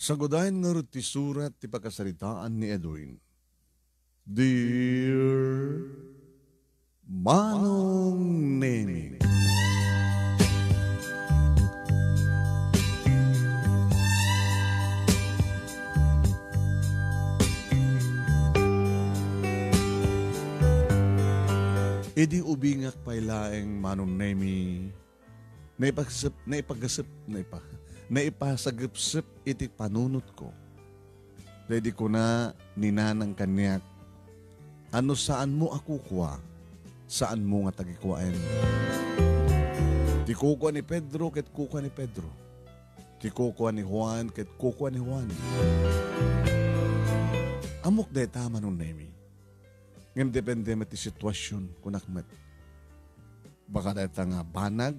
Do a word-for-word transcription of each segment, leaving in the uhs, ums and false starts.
Sagudayen ngarud ti surat ti pakasaritaan ni Edwin. Dear Manong Nemi. Idi ubingak pay laeng, Manong Nemi, naipagsep-, naipagasep-, naipa-, naipasagepsep iti panunotko. Daydi kuna ni Nanang kaniak, "A no saanmo a kukua, saanmo nga tagikuaen. Ti kukua ni Pedro ket kukua ni Pedro. Ti kukua ni Juan ket kukua ni Juan." Ammok dayta, Manong Nemi. Ngem depende met ti situasion, kunak met. Baka dayta nga banag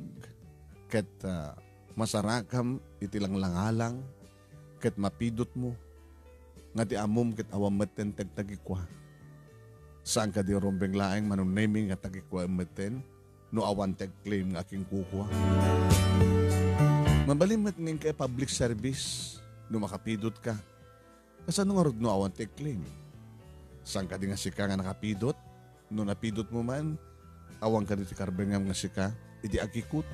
ket, ah, masarakam iti langlangalang ket mapidutmo nga ti ammom ket awan metten ti agtagikua. Saan kadi rumbeng laeng, Manong Nemi, nga tagikuaem metten no awan ti agclaim nga akinkukua? Mabalin met nga inka public service no makapidotka. Kasano ngarud no awan ti agclaim? Saan kadi nga sika nga nakapidot? No napidotmo man, awan kadi ti karbengam nga sika iti agikut?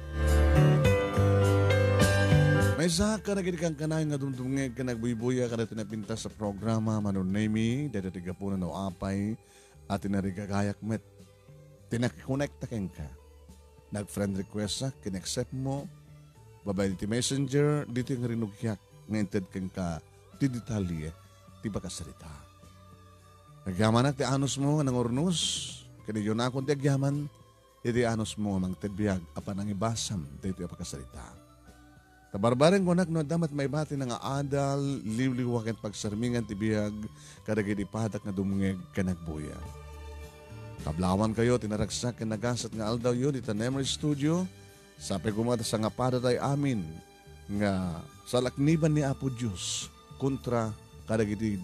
Maysa kadagiti kankanayon nga dumdumngeg ken agbuybuya kadagiti napintas a programa, Manong Nemi, dayta ti gapuna no apay a tinarigagayak met ti nakikonekta kenka. Nag-friend request-ak, kin-accept-mo, babaen iti messenger, ditoy nga rinugyak nga inted kenka ti detalye ti pakasarita. Agyamanak ti anusmo nga nangurnos, ken idiayonakon ti agyaman iti anusmo nga mangted biag a panangibasam daytoy a pakasarita. Ta barbareng kunak no adda met maibatina nga adal, liwliwa ken pagsarmingan ti biag kadagiti padak nga dumngeg ken agbuya. Kablawankayo ti naragsak ken nagasat nga aldawyo dita Nemer Studio. Sapay koma ta sangapadatay amin nga salakniban ni Apo Dios kontra kadagiti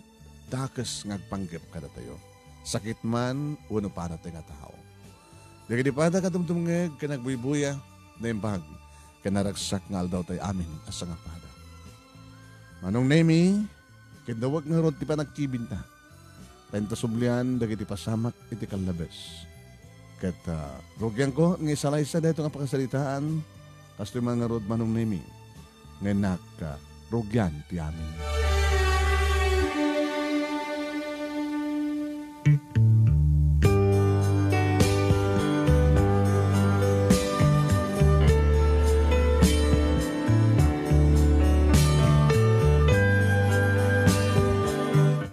dakes nga agpanggep kadatayo, sakit man wenno padatay nga tao. Dagiti padak a dumdumngeg ken agbuybuya, naimbag ken naragsak nga aldawtay amin a sangapada. Manong Nemi, ken dawek ngarud ti panagkibinta. Ta inta sublian dagiti pasamak iti kallabes. Ket, ah, rugianko nga isalaysay daytoy nga pakasaritaan, kastoy man ngarud, Manong Nemi, nga innak, ah, rugian ti amin.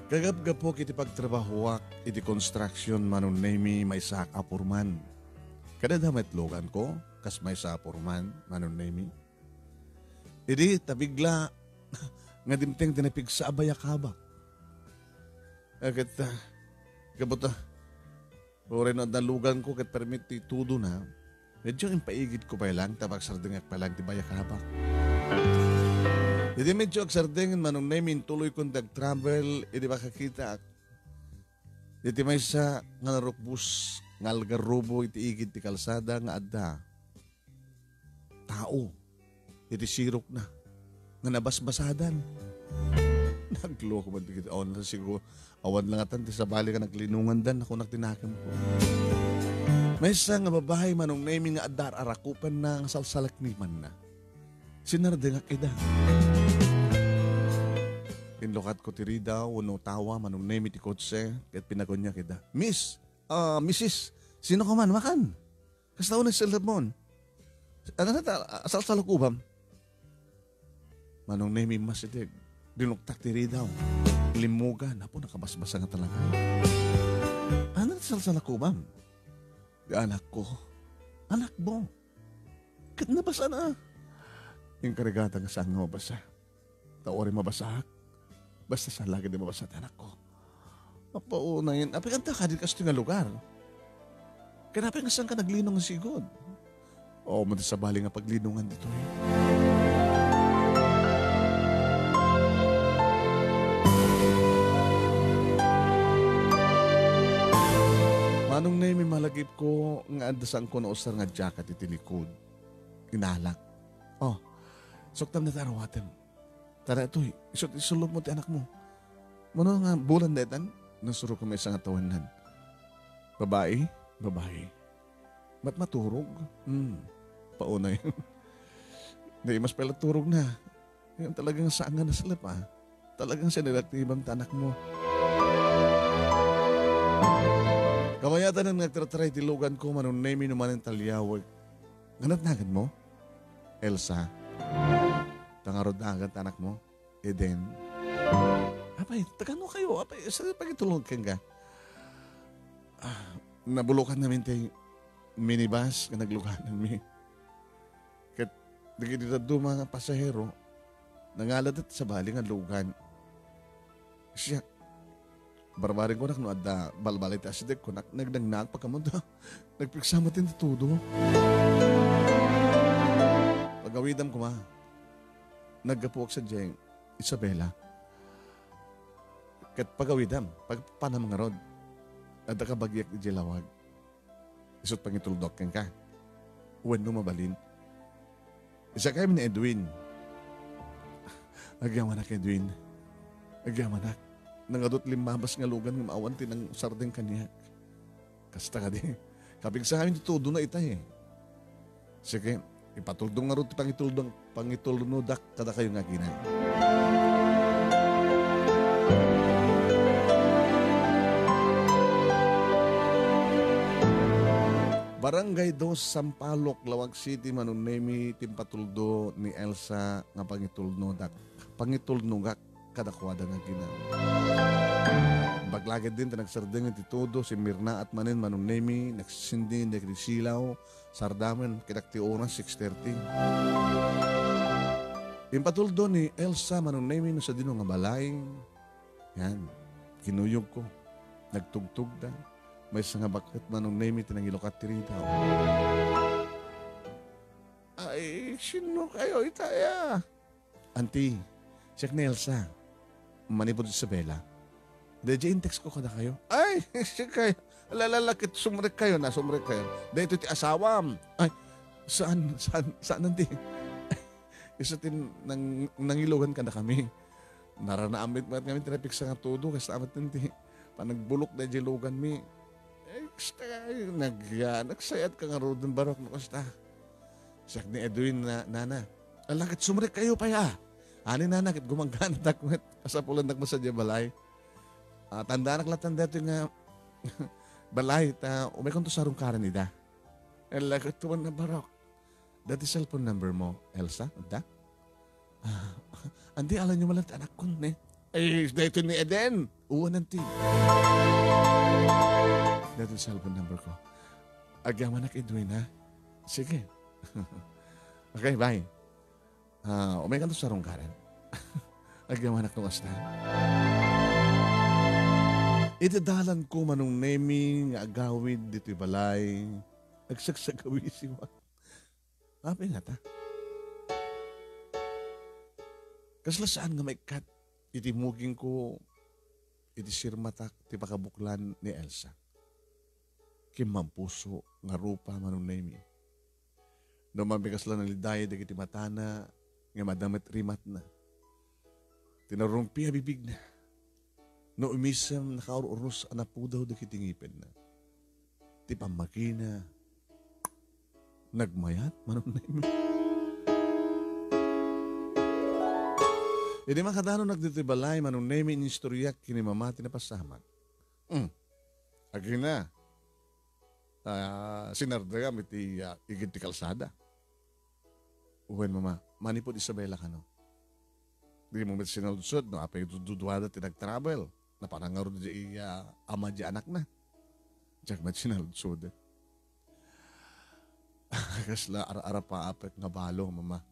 Kagapgapok iti pagtrabahoak iti construction, Manong Nemi, maysaak a foreman. Kada adda met luganko, kas maysa a foreman, Manong Nemi. Idi, tabigla nga dimteng ti napigsa a bayakabak. Ket, ah, kabuta, uray no adda luganko ket permi ti tudona, medyo impaigidko pay lang, ta pagsardengak pay lang ti bayakabak. Idi medyo agsardengen, Manong Nemi, intuloykon ti agtravel, idi makakitaak iti maysa nga narukbos nga algarrobo iti igid ti kalsada nga adda tao iti sirokna nga nabasbasadan. Nagloko man ti kitaon na siguro. Awan langatan ti sabali nga naglinungandan, nakunak ti nakemko. Maysa nga babai, Manong Nemi, nga adda ar-arakupanna nga salsalaknibanna. Sinardengak ida. Inlukatko ti ridaw wenno tawa, Manong Nemi, ti kotse, ket pinakuniak ida, "Miss, ah, Misis, sino ka man, makan?" Kasta unay cellphone. Ano na ta, salsalakubam? Manong Nemi, mas iti dinuktak ti ridaw. Limmugan, apo, nakabasbasa nga talaga. Ano na salsalakubam? Di anakko. Anakmo. Ket nabasa na. Inkarigata nga saan nga mabasa. Ta uray mabasaak, basta saan la ket di mabasa ti anakko. Apo, unayen, apay kanta kadi kastoy nga lugar? Ken apay nga saanka naglinong nga sigud? Oo, man ti sabali nga paglinongan ditoy. Manong Nemi, malagipko nga adda saanko nausar nga jacket iti likod. Inalak. Oh, suktam na ti aruatem. Ta daytoy, isu ti sulupmo ti anakmo. Mano nga bulan daytan? Nasurok maysa nga tawennan. Babai, babai. Mat maturog? Hmm. Paunay. Naimas pay la turogna. Yan talagang saan nga naslep, ah. Talagang siya nilaktiban ta anakmo. Kamayatan nga agtartaray ti lugan ko, Manong Nemi, no manen taliawek. Nganat nagan mo? Elsa. Tangarod nagan ta anakmo? Eden. Apay, tagano kayo? Apay, sa pagitulong ka nga. Ah, nabulokan namin tay minibus nga nagluganan mi. Ket dagiti dadduma nga pasahero, nangaladet sabali nga lugan. Siak, barbareng kunak no adda balbali ti asideg kunak, nagdangnaak pagkamon ta nagpigsa met ti tudo. Pagawidam koma, naggapuak sadiay Isabela. Ket pagawidam, pagpanam ngarud, adda kabagiak idiay lawag. Isut' pangituldok kenka. Wenno mabalin. Isakaymi ni Edwin. Agyamanak, Edwin. Agyamanak. Nangadut limmabas nga lugan nga awan ti nangsardeng kaniak. Kasta kadi. Kapigsaamin ti tudona itay, eh. Sige, ipatuldo ngarud ti pangituldo-, pangitulnodak kadakayo nga agina. Barangay Dos, Sampaloc, Laoag City, Manong Nemi, ti impatuldo ni Elsa nga pangitulnodak, pangitulnogak kadakuada nga agina. Baglagid din ti nagsardeng iti tudo, simmirnaat manen Manong Nemi, nagsindi dagiti silaw, sardamen, kitak ti oras, six thirty. Impatuldo ni Elsa Manong Nemi no sadino nga balay. Yan, kinuyogko. Nagtugtogda. Maysa nga bakket Manong Nemi ti nangilukat ti ridaw. Ay, sino kayo itaya? Auntie, siak ni Elsa. Manipud Isabela. Daydiay in-text ko kadakayo. Ay, sige. Ala, ala, ala, ket sumrek kayo na, sumrek kayo. Daytoy ti asawam. Ay, saan, saan, saan, auntie? Isu ti nang-, nangilugan kadakami. Naranaam met kami ti napigsa nga tudo, kasta met ti panagbulok daydiay luganmi. Eh, kasta, nagya, nagsayat ka ngaruden, Barok, no kasta. Siak ni Edwin na, nana. Ala, ket sumrek kayo pay, ah. Ani, nana, ket gumangganatak met. Kasapulandak met sadiay balay. Ah, tandanak latta daytoy nga balay, ta umaykanto sarungkaran ida. Ala, ket tuan na, Barok. Daytoy cellphone number mo, Elsa? Adda? Ah, auntie, alanyo man latta ti anakkon, ne? Ay, daytoy ni Eden. Uwan, auntie. Daytoy cellphone number ko. Agyamanak, Edwin, ha? Sige. Okay, bye. Ah, umaykanto sarungkaran. Agyamanak no kasta. Iti dalan ko, Manong Nemi, nga agawid ditoy balay, agsagsagawisiwak. Apay ngata? Kasla saan nga maikkat iti mugingko, iti sirmatak ti pakabuklan ni Elsa. Kimmampuso nga rupa, Manong Nemi. No mami kasla naliday dagiti matana nga madda met rimatna. Ti narumpi a bibigna. No umisem nakaur-urnos a napudaw dagiti ngipenna. Ti pammakina, nagmayat, Manong Nemi. Idi makadanon ditoy balay, Manong Nemi, inistoryak ken ni Mama ti napasamak. Hmm. Agina, ah, sinardengam iti, ah, igid ti kalsada. Wen, Mama, manipud Isabela kano? Dimo met sinaludsod no apay duduada ti nagtravel. Napanan ngarud di, ah, ama di anakna. Diak met sinaludsod. Kasla ar-arapaapek nga balo, Mama.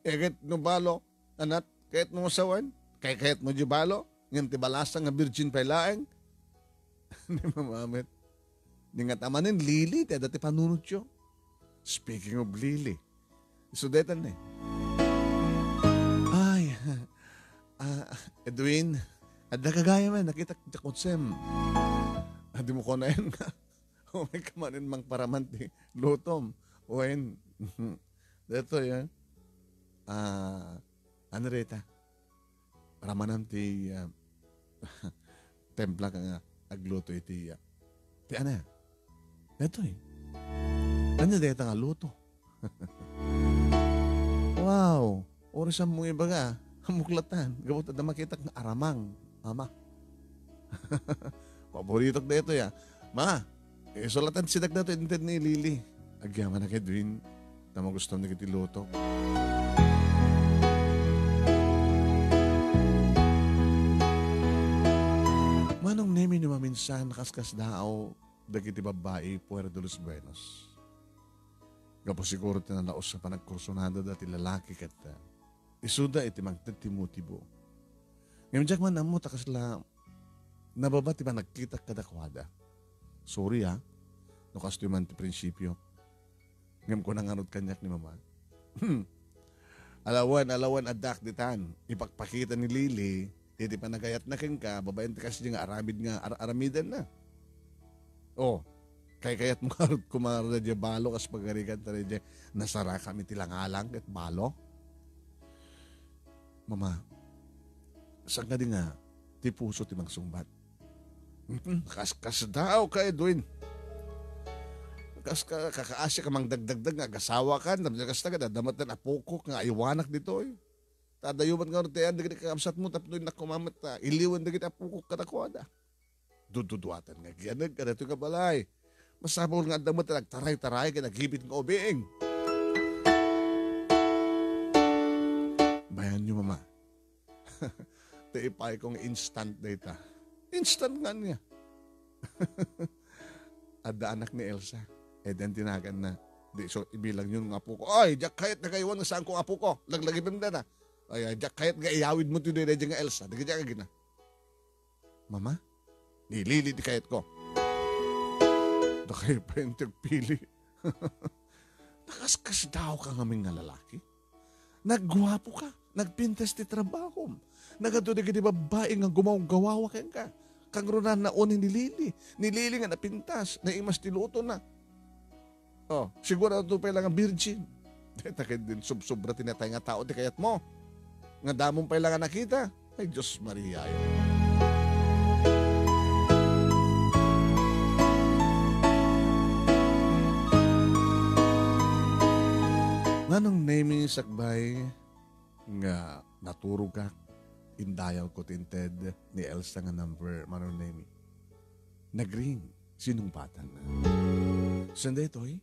Eh, ket no balo, anat, kayat mo sawen? Kay kayat mo di balo? Ngem ti balasa nga virgin pay laeng? Ni Mama met. Ni nga tamanen, Lily, ti adda ti panunotyo. Speaking of Lily, isu daytan ni. Ay, ah, Edwin, adda ka gayam, nakitak ti kutsem. Adi mo kunaen nga, umay ka manen mangparaman ti lutom. Wen, daytoy, eh. Ah, ano reta? Ramanan ti, ah, templa ka nga agluto iti, ah, ti ania? Daytoy. Ania dayta nga luto? Wow! Uri sa mong ibaga, ah. Muklatan. Gapu ta adda makitak nga aramang. Ama. Paboritok daytoy, ah. Ma, isulatan sidak daytoy inted ni Lily. Agyamanak, Edwin. Ta magustuam dagiti luto. Manong Nemi no maminsan, kaskasdaaw dagiti babbai Puerto de los Buenos. Gapu siguro ti nalaus a panagkursunada dati lalaki ket, ah, isuda iti mangted ti motibo. Ngem diak man ammo ta kasla nababa ti panagkitak kadakuada. Sorry, ah, no kastoy man ti prinsipio. Ngem kuna ngarud kaniak ni Mama, "Hmm. Alawen, alawen, addak ditan. Ipakpakita ni Lily iti panagayatna kenka babaen ti kasdi nga aramid nga ar-, aramidenna. Oh, kaykayatmo ngarud kumarada diay balo kas pagarigan ta diay nasarakam iti langalang ket balo?" Mama, saan kadi nga ti puso ti mangsungbat? Mm, kas-, kasdaaw ka, Edwin. Kas ka, kakaasi ka mangdagdagdag nga agasawa ka, tapno kasta ka, dadamatan apoko nga aywanak ditoy. Tadayo met nga ti ayan dagiti kakabsat mo, tapno innak kumamet ta, iliwen dagiti apoko kadakuada. Dududuatan nga agyaneg kadatoy nga balay. Masapul nga adda met nagtaray-taray ken nagibit nga ubing. Bayan nyo, Mama. Ti ipay ko nga instant dayta. Instant nga niya. Adda anak ni Elsa. E den tinagan na. Di so ibilang yun nga apo ko. Ay, diak kayat nagaywan nga saan ko apo ko. Laglagipen da na. Ay, ay, diak kayat nga iyawid mo ti daydiay nga Elsa. Dagiti agina. Mama, ni Lily ti kayatko. Dakay pa yung tagpili. Nakaskasdaaw ka ngamin nga lalaki. Nagguapo ka. Nagpintas ti trabahom. Nagadu dagiti babbai nga gumawgawawa kenka. Kangrunana ni Lily. Ni Lily nga napintas. Naimas ti luto na. Oh, sigurado pay lang nga virgin. Dayta ket din subsobra ti natay nga tao ti kayatmo. Nga damon pay lang nga nakita. Ay, Dios Maria. Manong Nemi, sakbay nga naturogak, indayawko ti inted ni Elsa nga number, Manong Nemi. Nagring, sinungbatan. Saan daytoy?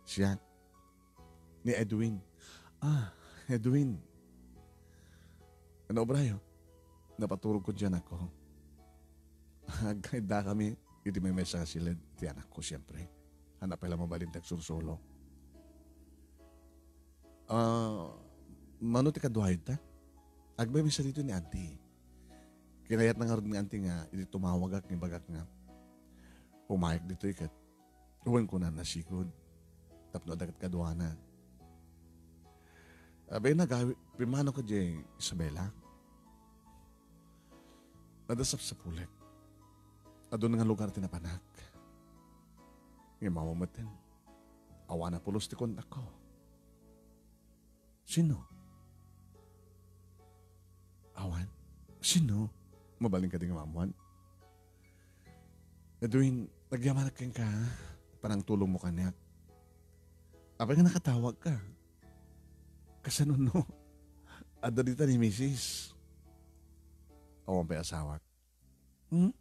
Siak. Ni Edwin. Ah, Edwin. Ano obrayo? Napaturog ko diyan ako. Agkayda kami iti may mesa nga silid ti anak ko, siyempre. Anak pala mabalin ti agsursuro. Ah, mano ti kaduayta? Agmay mesa dito ni auntie. Kinayat na nga rod ni auntie nga iti tumawagak nga ibagak nga umayek ditoy ket Wen kuna nasikod. Tapno adda ket kaduana. Abay, nagawi, pimmano ka diay, Isabela? Adda sapsapulek. Adun nga lugar ti napanak. Ngem awan metten. Awan a pulos ti kontakko. Sino? Awan? Sino? Mabalin kadi nga maammuan? Edwin, agyamanak kenka, ha? Panangtulongmo kaniak. Apay nga nakatawag ka? Kasano no? Adda dita ni misis. Awan pay asawak. Hmm?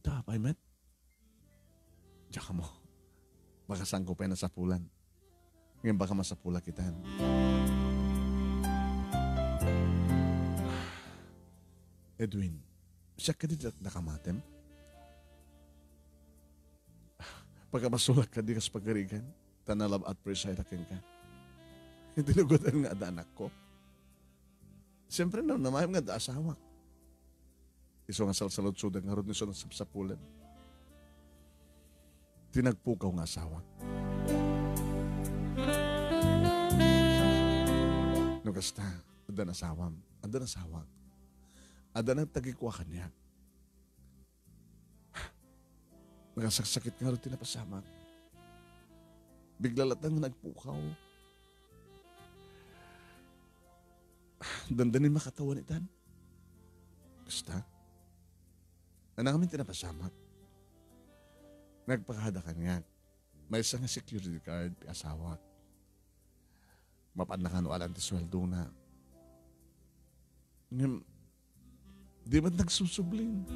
Ta apay met? Diak ammo. Baka saanko pay nasapulan. Ngem baka masapulak itan. Edwin, siak kadi dakdakamatem? Pagkabasolak kadi kas pagarigan, ta na-love at first sight a kenka. Iti lugudan nga adda anakko. Siyempre, namnamaem nga adda asawak. Isu nga salsaludsodak ngarud ni isu nga sapsapulan ti nagpukaw nga asawak. No kasta, addan asawam, addan asawak. Adda nagtagikua kaniak. Nakasaksakit ngarud ti napasamak. Bigla latta nga nagpukaw. Dandani makatawan itan. Basta, ania ngamin ti napasamak? Nagpakada kaniak. Maysa nga security guard ti asawak. Mapan na kano alan ti suweldona. Ngem, di met nagsusublin.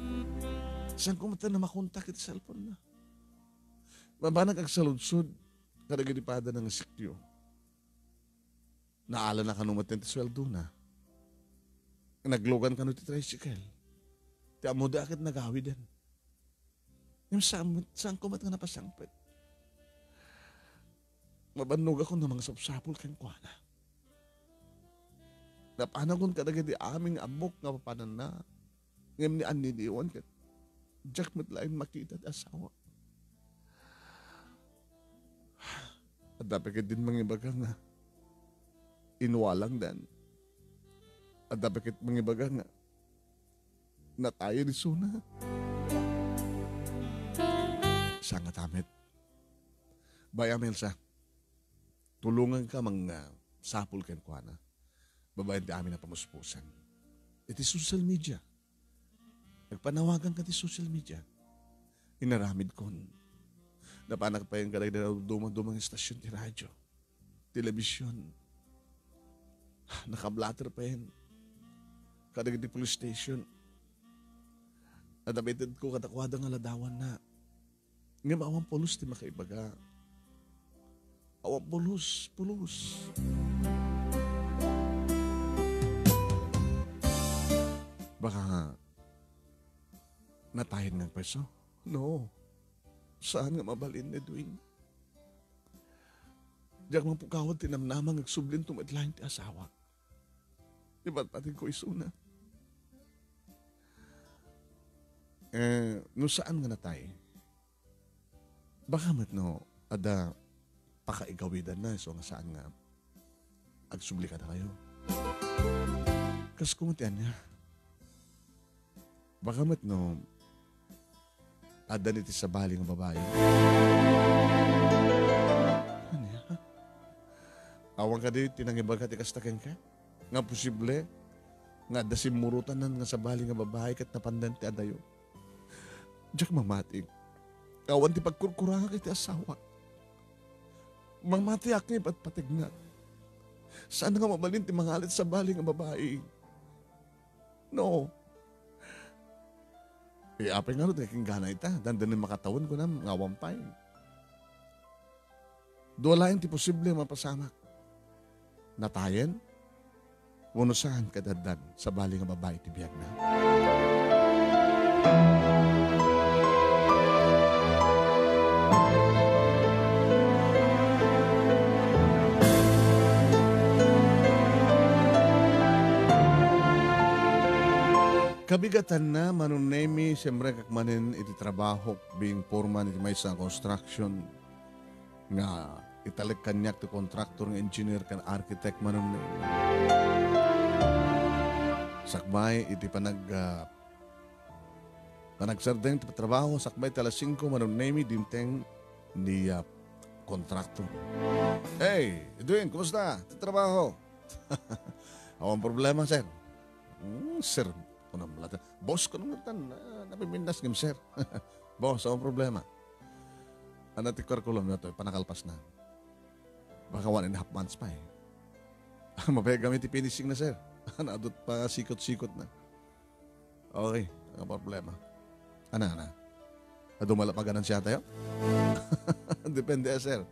Saan ko met a makontak iti cellphone na? Mabanak agsaludsod kadagiti pada na nga sikyo. Naala na kano met ti suweldona. Naglugan kano ti tricycle. Ti ammoda ket nagawiden. Ngem saan met, saanko met nga napasangpet. Mabannogakon a mangsapsapul kenkuana. Napanakon kadagiti amin nga ammok nga papananna. Ngem ni aniniwan ket diak met laeng makita ti asawak. Adda pay ket din mangibaga nga inwalangdan. Adda pay ket mangibaga nga natayen isuna. Saan ngata met. Bay-am, Elsa, tulonganka mangsapul kenkuana babaen ti amin a pamuspusan. Iti social media. Nagpanawagan ka ti social media. Inaramidkon. Napanak payen kadagiti duma-dumang istasyon ti radio, telebision. Nakablatter payen kadagiti police station. Adda pay itedko kadakuada nga ladawanna. Ngem awan pulos ti makaibaga. Awan pulos, pulos. Baka natayen nga agpayso? No. Saan nga mabalin, Edwin? Diak mapukawad ti namnama nga agsublinto met laeng ti asawak. Ipatpategko isuna. Eh, no saan nga natay, baka met no adda pakaigawidanna isu nga saan nga agsubli kadakayo. Kas kuma ti ania? Baka met no adda ni ti sabali nga babai. Ania? Awan kadi ti nangibaga ti kasta kenka? Nga posible nga adda simmurotanan nga sabali nga babai ket napandan ti adayo. Diak mamati. Awan ti pagkurkurangak iti asawak. Mamatiak nga ipatpategnak. Saan nga mabalin ti mangalit sabali nga babai? No. Eh, apay ngarud nga kinggana ita? Dandanin makatawen, kunam, nga awan pay. Dua laeng ti posible a mapasamak. Natayen, wenno saan kadaddan sabali nga babai ti biagna. Kabigatanna, Manong Nemy, siempre, kak manen iti trabahok, being foreman iti maysa a construction, nga italek kaniak ti contractor nga engineer ken architect, Manong Nemy. Sakbay iti panag-, ah, panagsardeng ti trabaho, sakbay ti alas singko, Manong Nemy, dimteng ni, ah, contractor. "Hey, Edwin, kumusta ti trabaho?" "Awan problema, sir." "Hmm, sir, kunam la, boss, kunam la, na, napimindas ngem, sir." "Boss, awan problema." Ania ti curriculum yo toy, panakalpasna? Baka one and a half months pay. Mapayag kami ti finishing na, sir. Ania, adu ti pasikot-sikotna. Okay, ania problema? Ania, ania? Adu met la paganansya tayo? Depende, sir.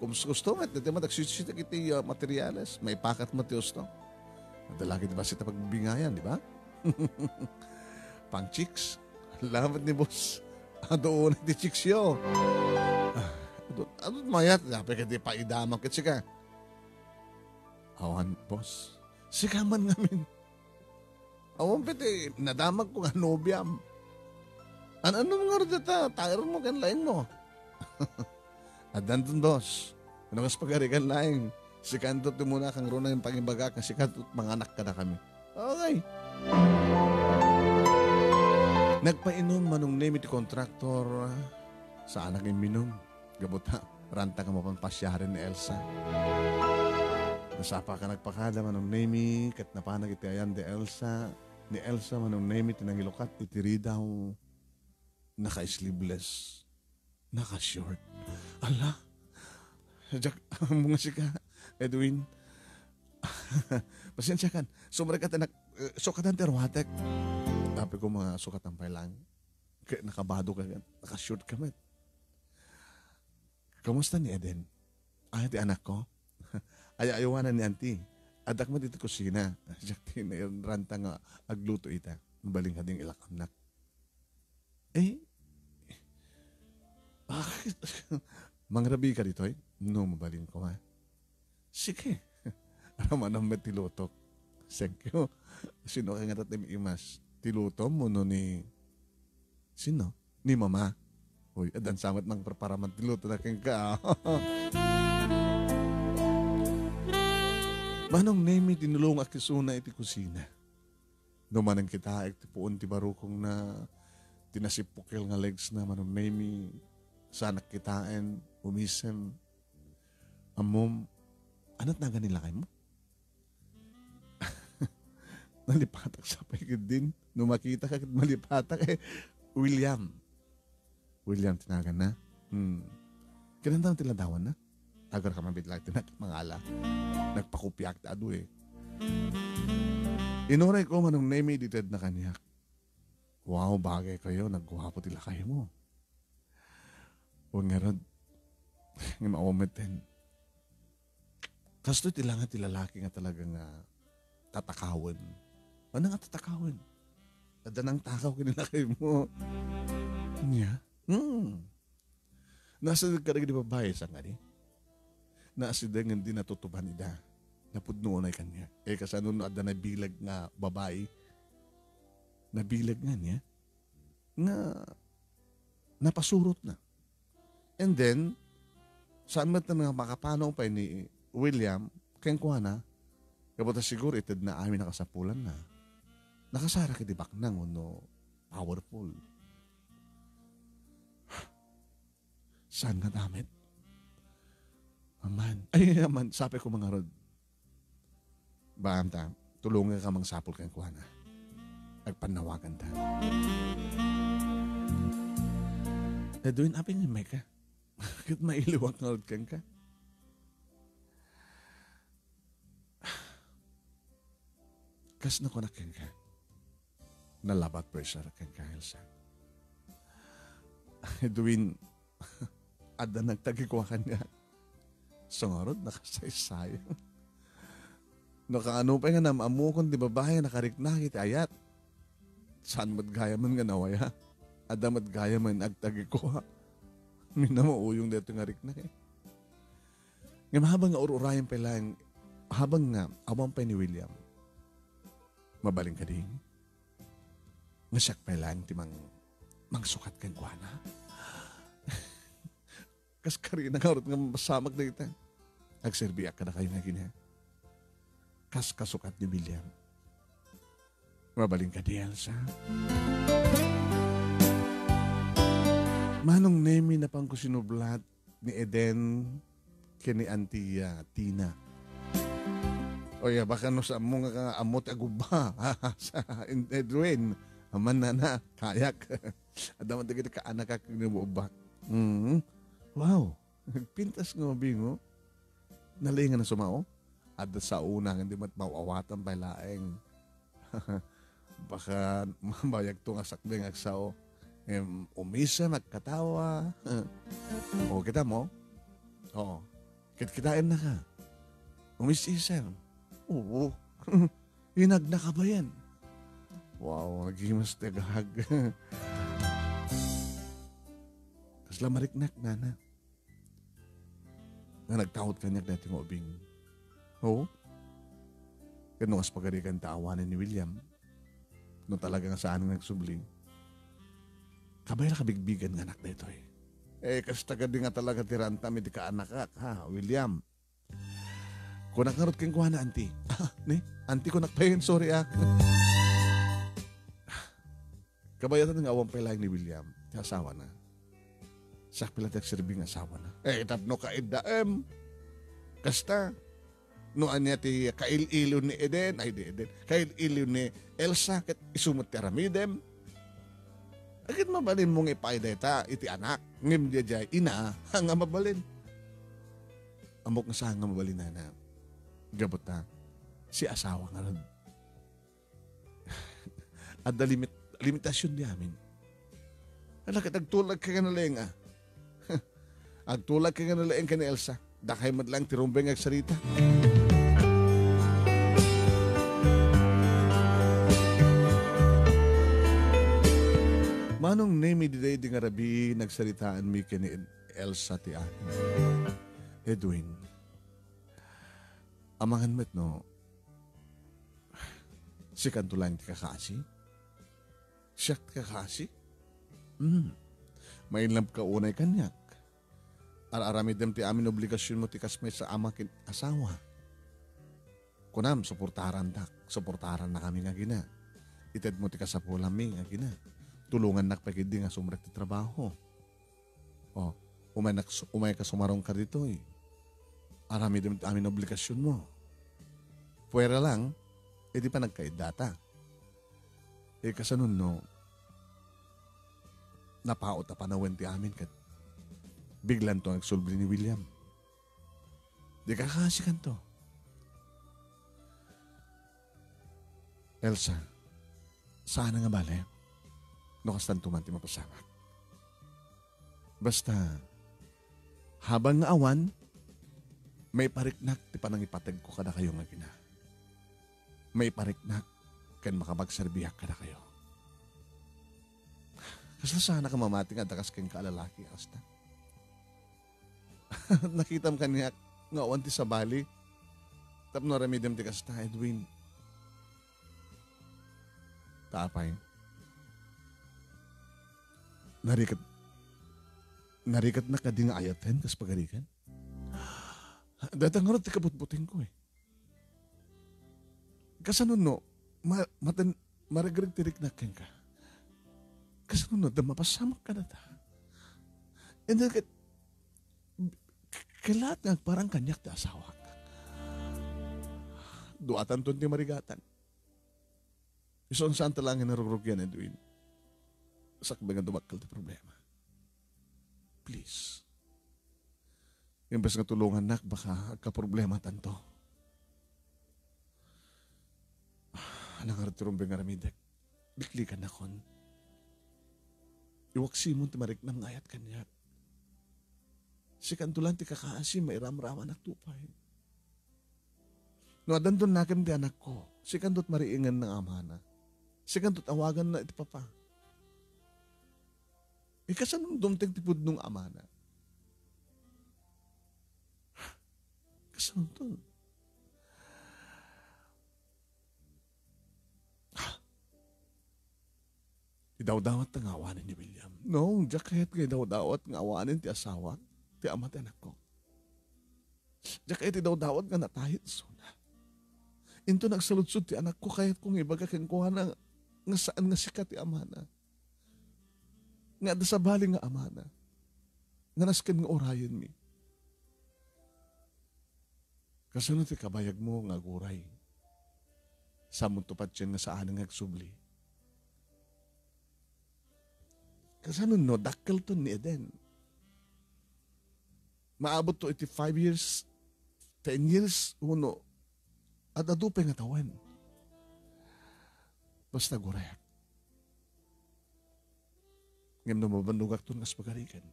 Kung gusto met, dati matagsitsitak iti, ah, materials, maipakat mo ti husto. Adda la ket bassit a pagbingayan, di ba? Pang chicks. Lamet ni boss. Adu unay ti chicks yo. Ah, adu, adu mayat, apay ket ti paidaman ket sika. Awan, boss. Sika man ngamin. Awan pay ti nadamagko nga nobiam. An-, anam ngarud dayta, taer mo ken laeng mo? Addanton, boss. No kas pagarigan laeng, sikanto ti umuna a kangruna nga pangibagak nga sika ti manganak kadakami. Okay. Nagpainom Manong Nemy ti kontraktor, saanak imminum. Gapu ta, ranta nga mapan pasiaren ni Elsa. Nasapa ka nagpakada, Manong Nemy, ket napanak iti ayan ni Elsa. ni Elsa Manong Nemi ti nangilukat iti ridaw, naka-sleeveless, naka-short. Ala, Jack, ammom nga sika, Edwin. Pasensiakan, sumrekka ta nak-, eh, sukatan ti ruatek. Apay ko, nga sukatan pay lang. Kaya nakabado ka, naka-short ka met. Kamusta ni Eden? Ay, ti anakko? Ay-ayawanan ni Auntie. Addak met iti kusina. Siak ti nairanta nga agluto ita. Mabalin kadin ilakamnak. Eh? Ah, mangrabi ka ditoy? No, mabalin ko, ha? Sige. Aramana met ti lutok. Thank you. Sino ka nga tatim imas? Ti lutom wenno ni, sino? Ni Mama. Uy, addan sa met mangpreparaman ti luto na kenka. Manong Nemi, dinulongak isuna iti kusina. No manen kitaek ti puon ti barukongna, ti nasippukel nga legs na, Manong Nemi, saanak kitaen, umisem. Ammom, anat nagan ni lakaymo? Nalipatak sa pay ket din. No makita ka ket malipatak, eh. William. William ti naganna. Hmm. Kinantam ti ladawanna. Agar ka mabitla iti nak-, mangala. Nagpakopiak ta adu, eh. Inuray ko, Manong Nemi, di ted na kaniak. Wow, bagay kayo. Nagguwapo ti lakaymo. O ngarud, nga maumeten. Kastoy ti langa ti lalaki nga talaga nga tatakawen. Ano nga tatakawen? Adda nang takaw ken ni lakaymo. Nia? Hmm. Naasideg kadagiti babai, sangani? Naasideg nga di natutuban ida. Napudno unay kaniak. Eh, kasano no adda nabileg nga babai? Nabileg nga niya? Nga napasurot na. And then, saan met nga makapanaw pay ni William kenkuana, kabuta siguro ited na amin nakasapulan na. Nakasara ket di baknang wenno powerful. Saan nga damit? Aman. Ay, aman. Sapay ko mangarod. Baam ta, tulongan ka mangsapul kenkuana. Agpannawagan ta. Edwin, apay nga may ka? Ket mailiwak nga rod kenka. Kas nakunak kenka. Nalabat pressure kenka, Elsa. Edwin, adda nagtagikua kaniak. Sangarud, nakasaysayang. Nakaano pay nga nam-ammokon ti babai nga nakariknak iti ayat. Saan met gayamen nga nawaya? Adda met gayamen agtagikua. Minamauyong daytoy nga riknak, eh. Ngem habang nga ur-urayen pay laeng, habang nga awan pay ni William, mabalin kadi nga siak pay laeng ti mang-, mangsukat kenkuana? Kas karina ngarud nga mapasamak dayta. Agserbiak kadakayo nga agina. Kas kasukat ni William. Mabalin kadi, Elsa? Manong Nemi, napanko sinublat ni Eden ken ni Auntie, ah, Tina. Oy, baka no sa ammo nga ammo ti agubba. Sa Edwin, aman nana, kayak. Adda man dagiti kaanakak ni ubak. Mm. Wow. Nagpintas nga ubing, oh. Nalingan na sumao. Adda sao na, hindi met mawawatan pay laeng. Baka mabayag to nga sakbay nga agsao. Em, umisa, nagkatawa. O, kita mo? Oo. Kitkitaen na ka. Umis-isem. Oo. Inagna ka ba yan? Wow, nagimas ti agahag. Kasla mariknak, nana. Nga nagtaud kaniak daytoy nga ubing. Oo. Ken no kas pagarigan ta awanen ni William, no talaga nga saan nga nagsubli, kabay la kabigbigan nga anak daytoy. Eh, kasta kadi nga talaga ti rantam iti kaanakak, ha, William? Kunak ngarud kenkuana, Auntie. Ah, ni? Auntie, kunak pay, sorry, ah. Kabayatan nga awan pay laeng ni William ti asawana. Siak pay la ti agserbi nga asawana. Eh, tapno kaidda, em. Kasta. No ania ti kail-iliw ni Eden, ay, di Eden, kail-iliw ni Elsa, ket isu met ti aramidem. Ket mabalinmo nga ipaay dayta iti anak, ngem diay ina nga mabalin. Ammok nga saan nga mabalinana. Gapu ta, si asawa ngarud. Adda limit-, limitasion di amin. Ala, ket agtulagka nga nalaing, a. Agtulagka nga nalaing ken ni Elsa. Dakay met laeng ti rumbeng nga agsarita. Manong Nemi, daydi nga rabii, nagsaritaanmi ken ni Elsa ti amin. Edwin, amangan met no, sikanto laeng ti kakaasi? Siak ti kakaasi? Hmm. Mailabka unay kaniak. Ar-aramidem ti amin obligasionmo ti kas maysa a ama ken asawa. Kunam, suportarandak. Suportarannakami nga agina. Itedmo ti kasapulanmi nga agina. Tulongannak pay ketdi nga sumrek ti trabaho. O, umaynak-, umayka sumarungka ditoy. Aramidem ti amin obligasionmo. Puera lang, e di panagkaiddata. E, kasano no, napaut a panawen ti amin ket biglanto nga agsulbli ni William. Di kakaasikanto. Elsa, saan nga bale no kastanto man ti mapasamak. Basta, habang nga awan, maipariknak ti panangipategko kadakayo nga agina. Maipariknak ken makapagserbiak kadakayo. Kasla saanak a mamati nga adda kas kenka a lalaki a kasta? Nakitam kaniak nga awan ti sabali tapno aramidem ti kasta, Edwin. Ta apay? Nariket, nariketnak kadi nga ayaten kas pagarigan? Dayta ngarud ti kabutbutengko, e. Kasano no, ma-, maten-, maregreg ti riknak kenka? Kasano no, adda mapasamak kadata? And then, ket, ket laat nga agparang kaniak ti asawak. Duatanton ti marigatan. Isu a saanta laeng nga narugrugian, Edwin. Sakbay nga dumakkel ti problema. Please. Imbes nga tulongannak, baka agkaproblematanto. Ala ngarud ti rumbeng nga aramidek. Biklikannakon. Iwaksimon ti mariknam nga ayat kaniak. Sikanto laeng ti kakaasi, mairamramanakto pay. No addanto nakem ti anakko, sikanto ti mariingen nga amana. Sikanto ti awaganna iti papa. E, kasano no dumteng ti pudno nga amana? Kasanonto? Idawdawat ta nga awanen ni William. No, diak kayat nga idawdawat nga awanen ti asawak, ti ama ti anakko. Diak kayat idawdawat nga natayet isuna. Inton agsaludsod ti anakko, kayatko nga ibaga kenkuana nga saan nga sika ti amana. Nga adda sabali nga amana. Nga nasken nga urayenmi. Kasano ti kabayagmo nga aguray? Saanmonto patien nga saanen nga agsubli? Kasano no dakkelton ni Eden? Maabotto iti five years, ten years, wenno ad-adu pay nga tawen. Basta agurayak. Ngem no mabannogakton kas pagarigan,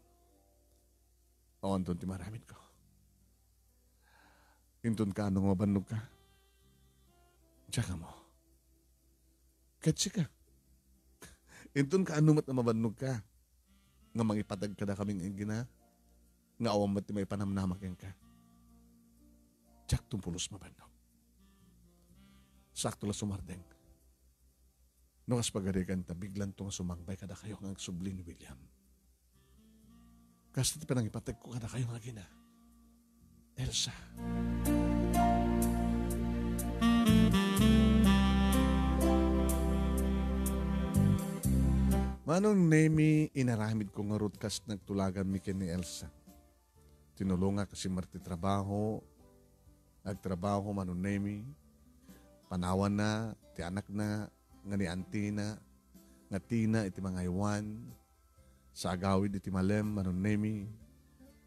awanton ti maaramidko. Inton kaano nga mabannogka, diak ammo. Ket sika, inton kaano met nga mabannogka nga mangipateg kadakami nga agina, nga awan met ti maipanamnama kenka, diakto pulos mabannog. Saakto la sumardeng. No kas pagarigan ta, biglanto nga sumangbay kadakayo nga agsubli ni William. Kasta ti panangipategko kadakayo nga agina, Elsa. Manong Nemi, inaramidko ngarud kas nagtulaganmi ken ni Elsa. Tinulongak a simrek ti trabaho, Agtrabaho, Manong Nemi. Panawanna ti anakna nga ni antina, nga Tina iti mangaywan, sa agawid iti malem, Manong Nemi.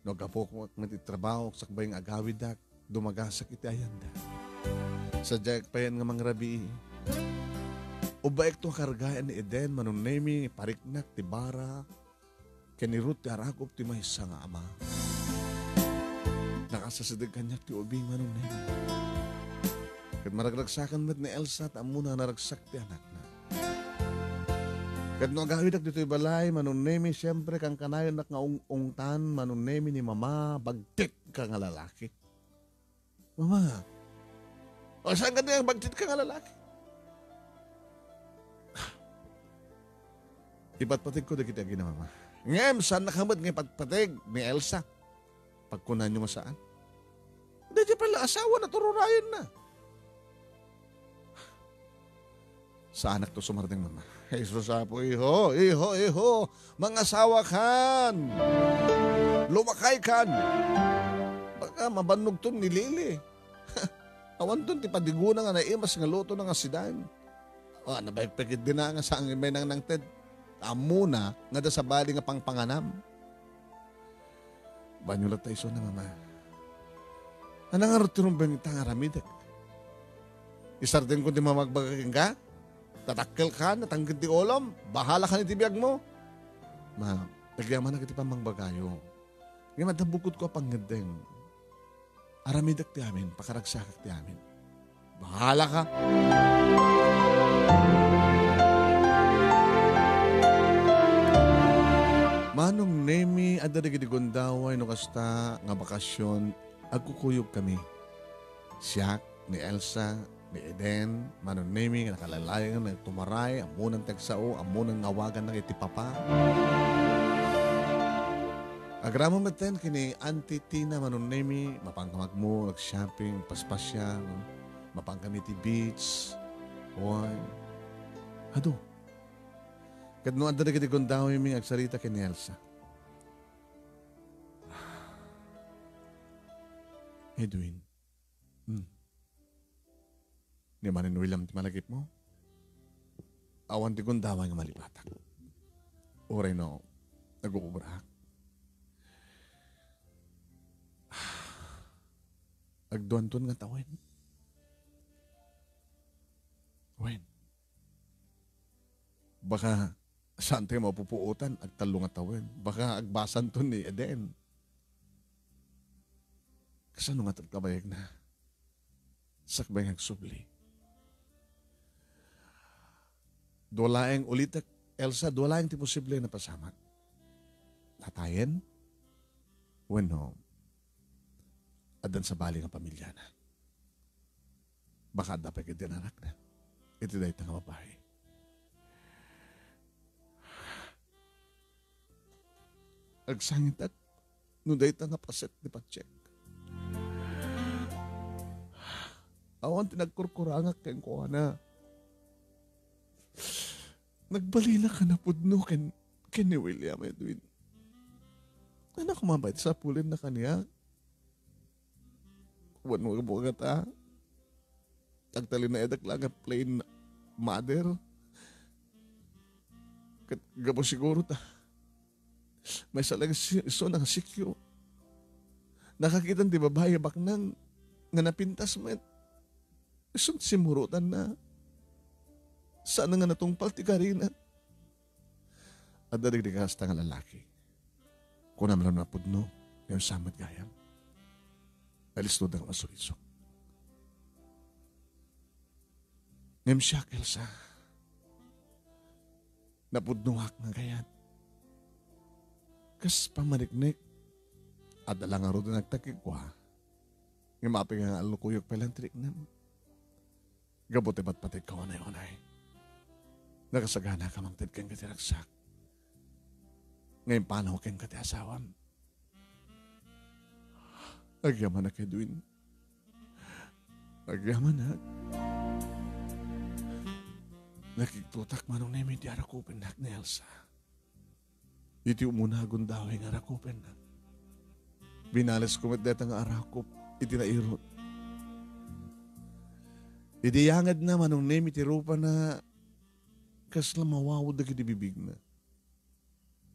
No aggapuak met iti trabaho, sakbay nga agawidak, dumagasak iti ayanda. Sadiak payen nga mangrabii. Ubbaekto a kargayan ni Eden, Manong Nemi, pariknak ti bara, ken ni Ruth ti arakop ti maysa nga ama. Nakasasideg kaniak ti ubing, Manong Nemi. Ket maragragsaken met ni Elsa, ta ammona a naragsak ti anakna. Ket no agawidak ditoy balay, Manong Nemi, siempre, kankanayennak nga ung-, ungtan, Manong Nemi, ni Mama, bagtit ka nga lalaki. Mama, o, saan ka di ang bagtit ka nga lalaki? Ipatpategko dagiti agina, Mama. Ngem, saan na ka met nga ipatpateg ni Elsa? Pagkunanyo nga saan? Daydiay pala asawa, naturorayen na. Saanakto sumardeng, Mama. Jesus apo, iho, iho, iho. Mangasawakan. Lumakaykan. Baka mabannogton ni Lily. Awanton ti padigona nga naimas nga lutona nga sidan. O, nabaykpek idi na nga saan nga imbay nang nangted. Ammona nga adda sabali nga pangpanganam. Banyo latta isuna, Mama. Ania ngarud ti rumbeng ita nga aramidek? Isardengko ti mamagbaga kenka? Tatakkelka, natangken ti ulom, bahalakan iti biagmo. Ma, agyamanak iti pammangbagayo. Ngem adda bukodko a pangngeddeng. Aramidek ti amin, pakaragsakak ti amin. Bahalaka. Manong Nemi, adda dagiti gundaway no kasta nga bakasion, agkukuyogkami. Siak, ni Elsa, ni Eden, Manong Nemi nga nakalaylayen, nagtumaray, ammonan ti agsao, ammonan nga awaganna iti papa. Agraman metten ken ni Auntie Tina, Manong Nemi, mapankami agmo, nag-shopping, paspasiar, mapankami iti beach. Wen, adu. Ket no adda dagiti gundawaymi nga agsarita ken ni Elsa. Edwin. Hmm. Ni Manong William ti malagipmo? Awan ti gundaway nga malipatak. Uray no, nag-uubrak. Agduanton nga tawen. Wen. Baka saan tayo mapupuotan, agtallo nga tawen. Baka agbasanton ni Eden. Kasano nga ket kabayagna? Sakbay nga agsubli. Dua laeng ulitek, Elsa, dua laeng ti posible a napasamak. Natayen? Wenno, addan sabali nga pamiliana. Baka adda pay ket ti anakna. Iti dayta nga babai. Agsangitak no dayta nga paset ni Patsek. Awan ti nagkurkurangak kenkuana. Nagbalina ka napudno ken, ken ni William, Edwin. Anak, mabait sapulen na kaniak. Wen, wag mo kata. Agtalinaedak la nga plain mother. Ket gapu siguro ta maysa lang si, isu nga sikyo. Nakakitan ti babai a baknang nga napintas met. Isu ti simmurotanna. Saan nga natungpal ti karina. Adda dagiti kasta nga lalaki. Kunam la napudno, ngem saan met gayam. Alisto da nga masurisok. Ngem siak, Elsa, napudnoak nga gayat. Kas pammaniknik, adda la ngarud nga nagtagkikua. Ngem apay nga alukuyok pay lang ti riknam. Gapu ti patpategko unay-unay. Nakasagana ka mangted kenka ti ragsak. Nga impanaw kenka ti asawam. Agyamanak, Edwin. Agyamanak. Nakigtotak manong Nemi ti arakupennak ni Elsa. Iti umuna a gundaway nga arakupenna. Binalesko met dayta nga arakop iti nairut. Idi yangedna, Manong Nemi, ti rupana, kasla mawaw dagiti bibigna.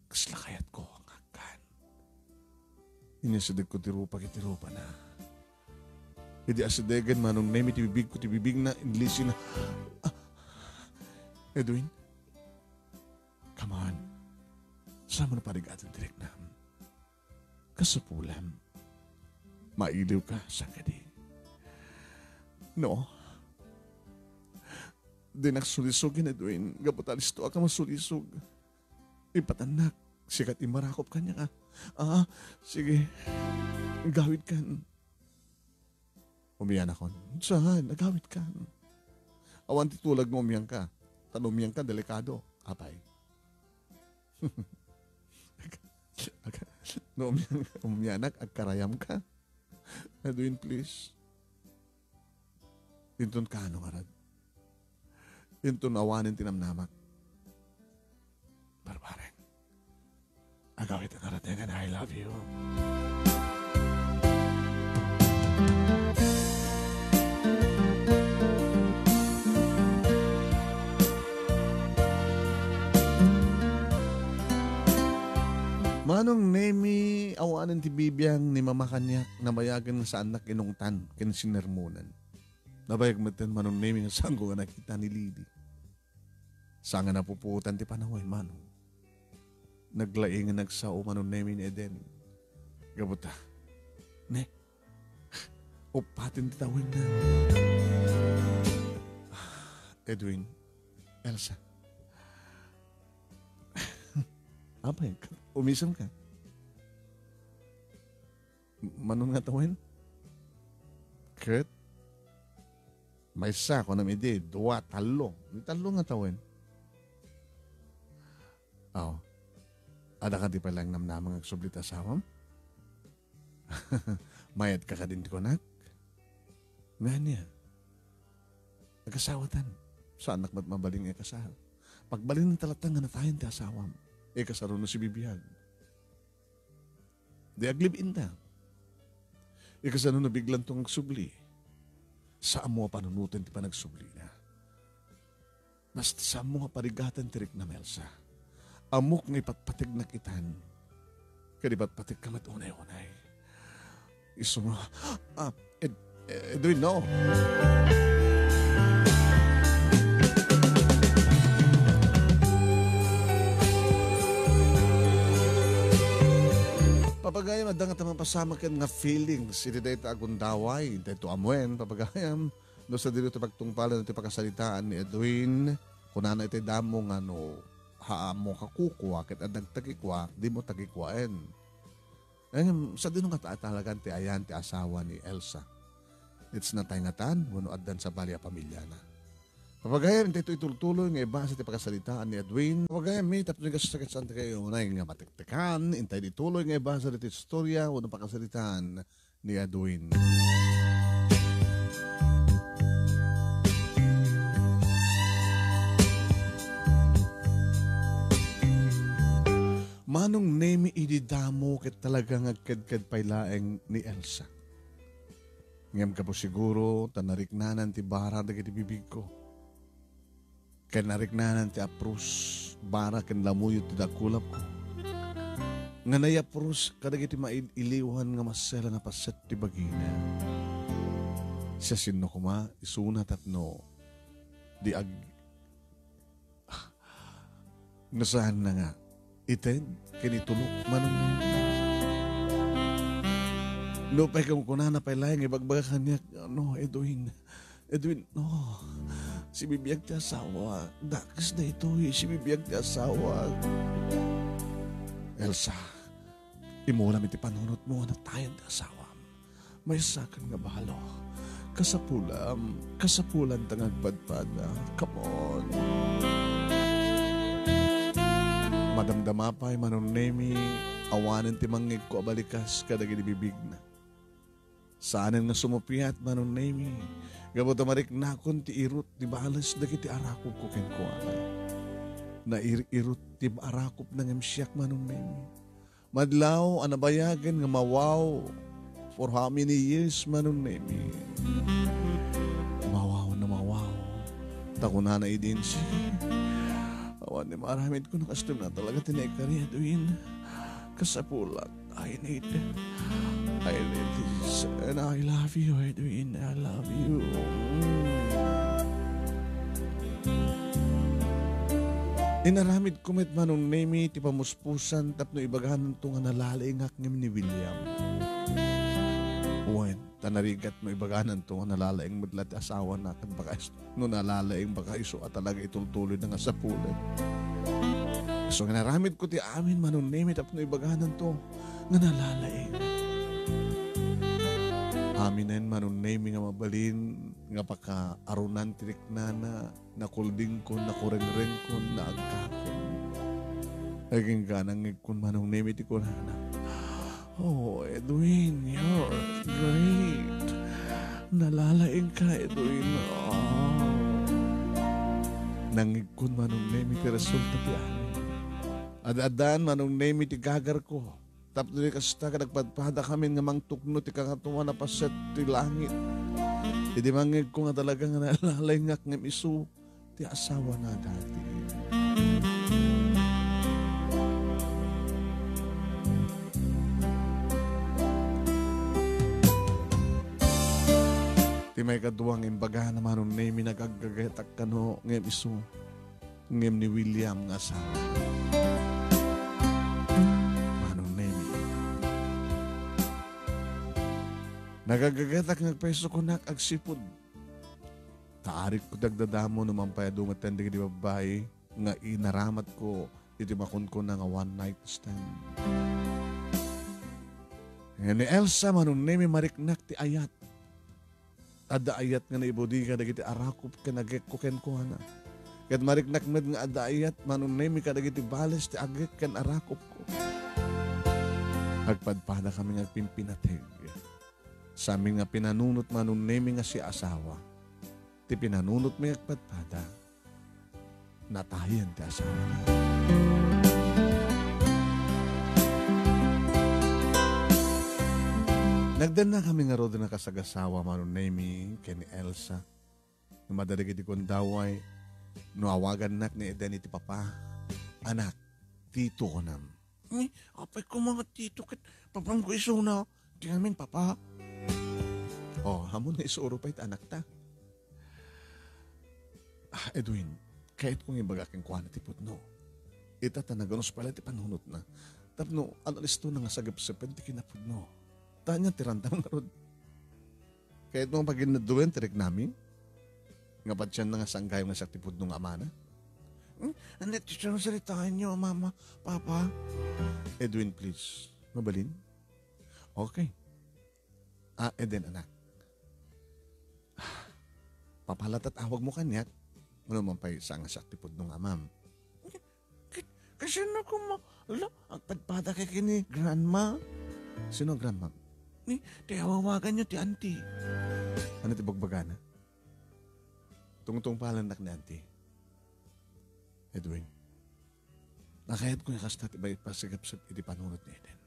Kasla kayatko nga agkan. Inisidegko ti rupak iti rupana. Idi asidegen, Manong Nemi, ti bibigko ti bibigna, inlisina. Ah, Edwin, come on. Saan mo naparigaten ti riknam? Kasapulam. Mailiwka, saan kadi? No. Dinak sulisog, Edwin. Gapu ta listoak a masulisog. Ipatannak. Sika ti imarakop kaniak. Ah, sige. Agawidkan. Umianakon. Saan? Agawidkan. Awan ti tulag nga umianka. Ta no umianka, delikado. Apay. Aga, no, umian-, umianak, agkarayamka. Edwin, please. Inton kaano ngarud? Inton awanen ti namnamak. Barbareng. Agawid ngarud nga I love you. Manong Nemi, awanen ti bibiang ni Mama kaniak, nabayagen nga saannak inungtan ken sinermonan. Nabayag metten, Manong Nemi, nga saanko nga nakita ni Lily. Saan nga napupuotan ti panawen, Manong. Naglaing nga nagsao, Manong Nemi, ni Eden. Gapu ta, ne, uppaten ti tawenna. Edwin, Elsa. Apay, umisemka. Mano nga tawen? Ket maysa, kunam idi, dua, tallo. Ni tallo nga tawen. Aw. Adda kadi pay laeng namnama nga agsubli ti asawam? Mayat ka kadin ti kunak? Ngania? Agasawatan. Saannak met mabalin nga ikasar. Pagbalin ta latta nga natayen ti asawam. Ikasar wenno sibibiag. Di aglib-inta. Ikasano no biglanto nga agsubli? Saanmo a panunoten ti panagsublina. Basta saanmo nga parigaten ti riknam, Elsa. Ammok nga ipatpategnak itan. Ket ipatpategka met unay-unay. Isu nga, ah, Ed-, Edwin, no. Papagayam, adda ngata mapasamak ken nga feelings iti dayta a gundaway, dayto amuen, papagayam. No, sadino ti pagtungpalan ti pakasaritaan ni Edwin, kunana iti damo nga no, haammo ka kukua ket adda agtakikua, dimo takikuaen. Ngem, sadino ngata a talagan ti ayan ti asawa ni Elsa? It's natay ngatan, wenno addan sabali a pamilyana? Papagayam, intay to itultuloy nga ibasa ti pakasaritaan ni Edwin. Papagayam, mi, tapno kasasakit saan ti kayo, unay nga matektekan, intay ituloy nga ibasa ti istorya, wenno pakasaritaan ni Edwin. Manong Nemi, idi damo ket talaga nga agkedked pay laeng ni Elsa. Ngem gapu siguro ta nariknanan ti bara dagiti bibigko. Ken nariknanan ti aprus, bara ken lamuyot ti dakulapko. Nga nayaprus kadagiti mail-iliwan nga masela nga paset ti bagina. Siasino koma, isuna tapno di ag-, no saanna nga, ited ken itulok, Manong Nemi. Nupay kunkunana pay laeng nga ibagbaga kaniak, no, Edwin. Edwin, no. Sibibiag ti asawa. Dakes daytoy, sibibiag ti asawa. Elsa, imulam iti panunotmo nga natayen ti asawam. Maysakan nga balo. Kasapulam, kasapulanta nga agpadpada. Come on. Madamdama pay, Manong Nemi, awanen ti mangngegko a balikas kadagiti bibigna. Saanen nga sumupiat, Manong Nemi, gapu ta mariknakon ti irut ti bales dagiti arakupko kenkuana. Nair-irut ti arakupna ngem siak, Manong Nemi. Madlaw a nabayagen nga mawaw for how many years, Manong Nemi? Mawaw na Ta kunana idin, "Sige, awan ti maaramidko no kastoy met talaga ti naikari, Edwin. Kasapulak. I need, I need this. And I love you, Edwin. I love you." Inaramidko met, Manong Nemi, ti pamuspusan tapno ibagananto nga nalalaingak ngem ni William. Wen, ta narigat no ibagananto nga nalalaing met la ti asawana ket baka is-, no nalalaing, baka isu a talaga itultuloyna nga sapulen. So, inaramidko ti amin, Manong Nemi, tapno ibagananto nga nalalaing. Aminen, Manong Nemi, nga mabalin nga pakaarunan ti riknana, nakuldingkon, nakurengrengkon, naagkakon. Agingga nangngegkon, Manong Nemi, ti kunana, "Oh, Edwin, you're great. Nalalaingka, Edwin." Oh. Nangngegkon, Manong Nemi, ti resulta ti amin. Ad-addaan, Manong Nemi, ti gagarko. Tapno di kasta, ket nagpadpadakamin nga mangtukno ti Kangatoan a Paset ti langit. Idi mangngegko nga talaga nga nalalaingak ngem isu ti asawana dati. Ti maikadua nga imbagana, Manong Nemi, nagaggagetak kano ngem isu, ngem ni William nga asawa. Manong Nemi. Nagaggagetak nga agpayso kunak agsipud. Ta arigko ti agdadamo no mangpay adu metten dagiti babbai nga inaramatko iti makunkuna nga one night stand. Ni Elsa, Manong Nemi, mariknak ti ayat. Adda ayat nga naibudiga dagiti arakop ken agekko kenkuana. Ket mariknak met nga adda ayat, Manong Nemi, kadagiti bales ti agek ken arakopko. Agpadpadakami nga agpimpinateg. Saamin nga pinanunot, Manong Nemi, nga siasawa. Ti pinanunotmi nga agpadpada, natayen ti asawana. Nagdennakami ngarud a nakasagasawa, Manong Nemi, ken ni Elsa. Ngem adda dagiti kundaway no awagannak ni Eden iti papa. "Anak, tito," kunam. "Ni, apay koma nga tito ket papam ko isuna. Di ngamin papa." Oh, ammom nga isuro pay ti anakta. Ah, Edwin, kayatko nga ibaga kenkuana ti pudno. Ita ta naganus pay la ti panunotna. Tapno, ano, listo na nga sagepsepen ti kinapudno. Ta ania ti randam ngarud? Kayatmo nga paginnadduen ti riknami? Nga patienna nga saan gayam nga siak ti pudno nga amana? Hmm? Ania ti sarsaritaenyo, Mama, Papa? Edwin, please. Mabalin? Okay. Ah, Eden, anak. Papa la ti awagmo kaniak. Ngem numan pay saan nga siak ti pudno nga amam? Ket, kasano koma la agpadpadakay ken ni Grandma? Sino a Grandma? Ni, ti awawaganyo ti auntie. Ania ti bagbagana? Tungtungpalennak ni auntie. Edwin, nakayatko nga kasta ti maipasagepsep iti panunot ni Eden.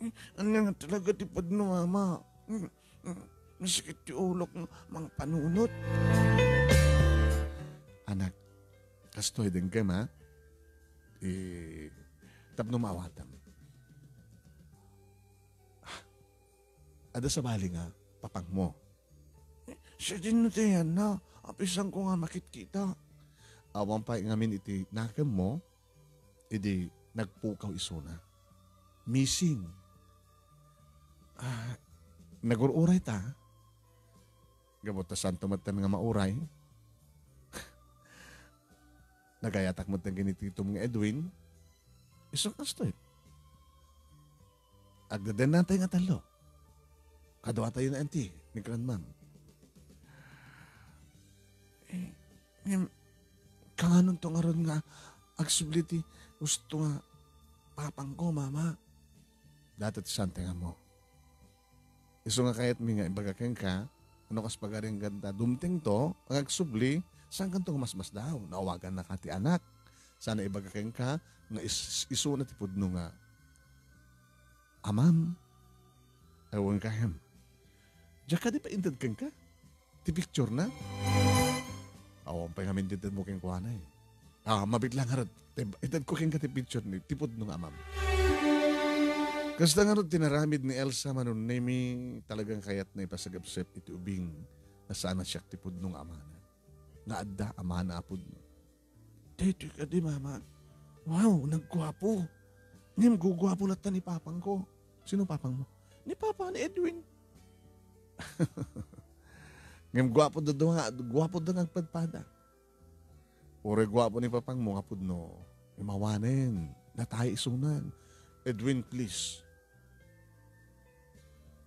Eh, ania nga talaga ti pudno, Mama? Mm, mm, nasakit ti ulok nga mangpanunot. Anak, kastoy dengkem, ha? Eh, tapno maawatam. Ah, adda sabali nga papangmo. Eh, sadino ti ayanna? Apisanko nga makitkita. Awan pay ngamin iti nakemmo, idi nagpukaw isuna. Missing. Ah, nagur-uray ta. Gapu ta saanto metten nga mauray. Nagayatak metten ken ni titom nga Edwin. Isu kastoy. Agdadennatay nga tallo. Kaduatayo ni auntie, ni grandmam. Eh, ngem, kanganonto ngarud nga agsubli ti husto nga papangko, Mama? Dayta ti saantayo nga ammo. Isu nga kayatmi nga ibaga kenka, no kas pagaring ganda, dumtengto nga agsubli, saankanto nga masmasdaaw? Nawagannaka ti anak. Saan a ibaga kenka nga is-, isuna ti pudno nga amam. Awan ka, em. Diak kadi painted kenka ti picture na? Awan pay ngamin ti itedmo kenkuana, eh. Ah, mabit lang ngarud. Ti, itedko kenka ti picture ni, ti pudno nga amam. Kasta ngarud ti naramid ni Elsa mano Nemi, talagang kayatna ipasagepsep iti ubing nga saan a siak ti pudno nga amana. Nga adda amana a pudno. Daytoy kadi, Mama. Wow, nagguapo. Ngem guguapo latta ni papangko. Sino papangmo? Ni Papa, ni Edwin. Ngem guapo da nga, guapo da nga agpadpada. Uray guapo ni papangmo nga pudno. Imawanen, natay isunan. Edwin, please.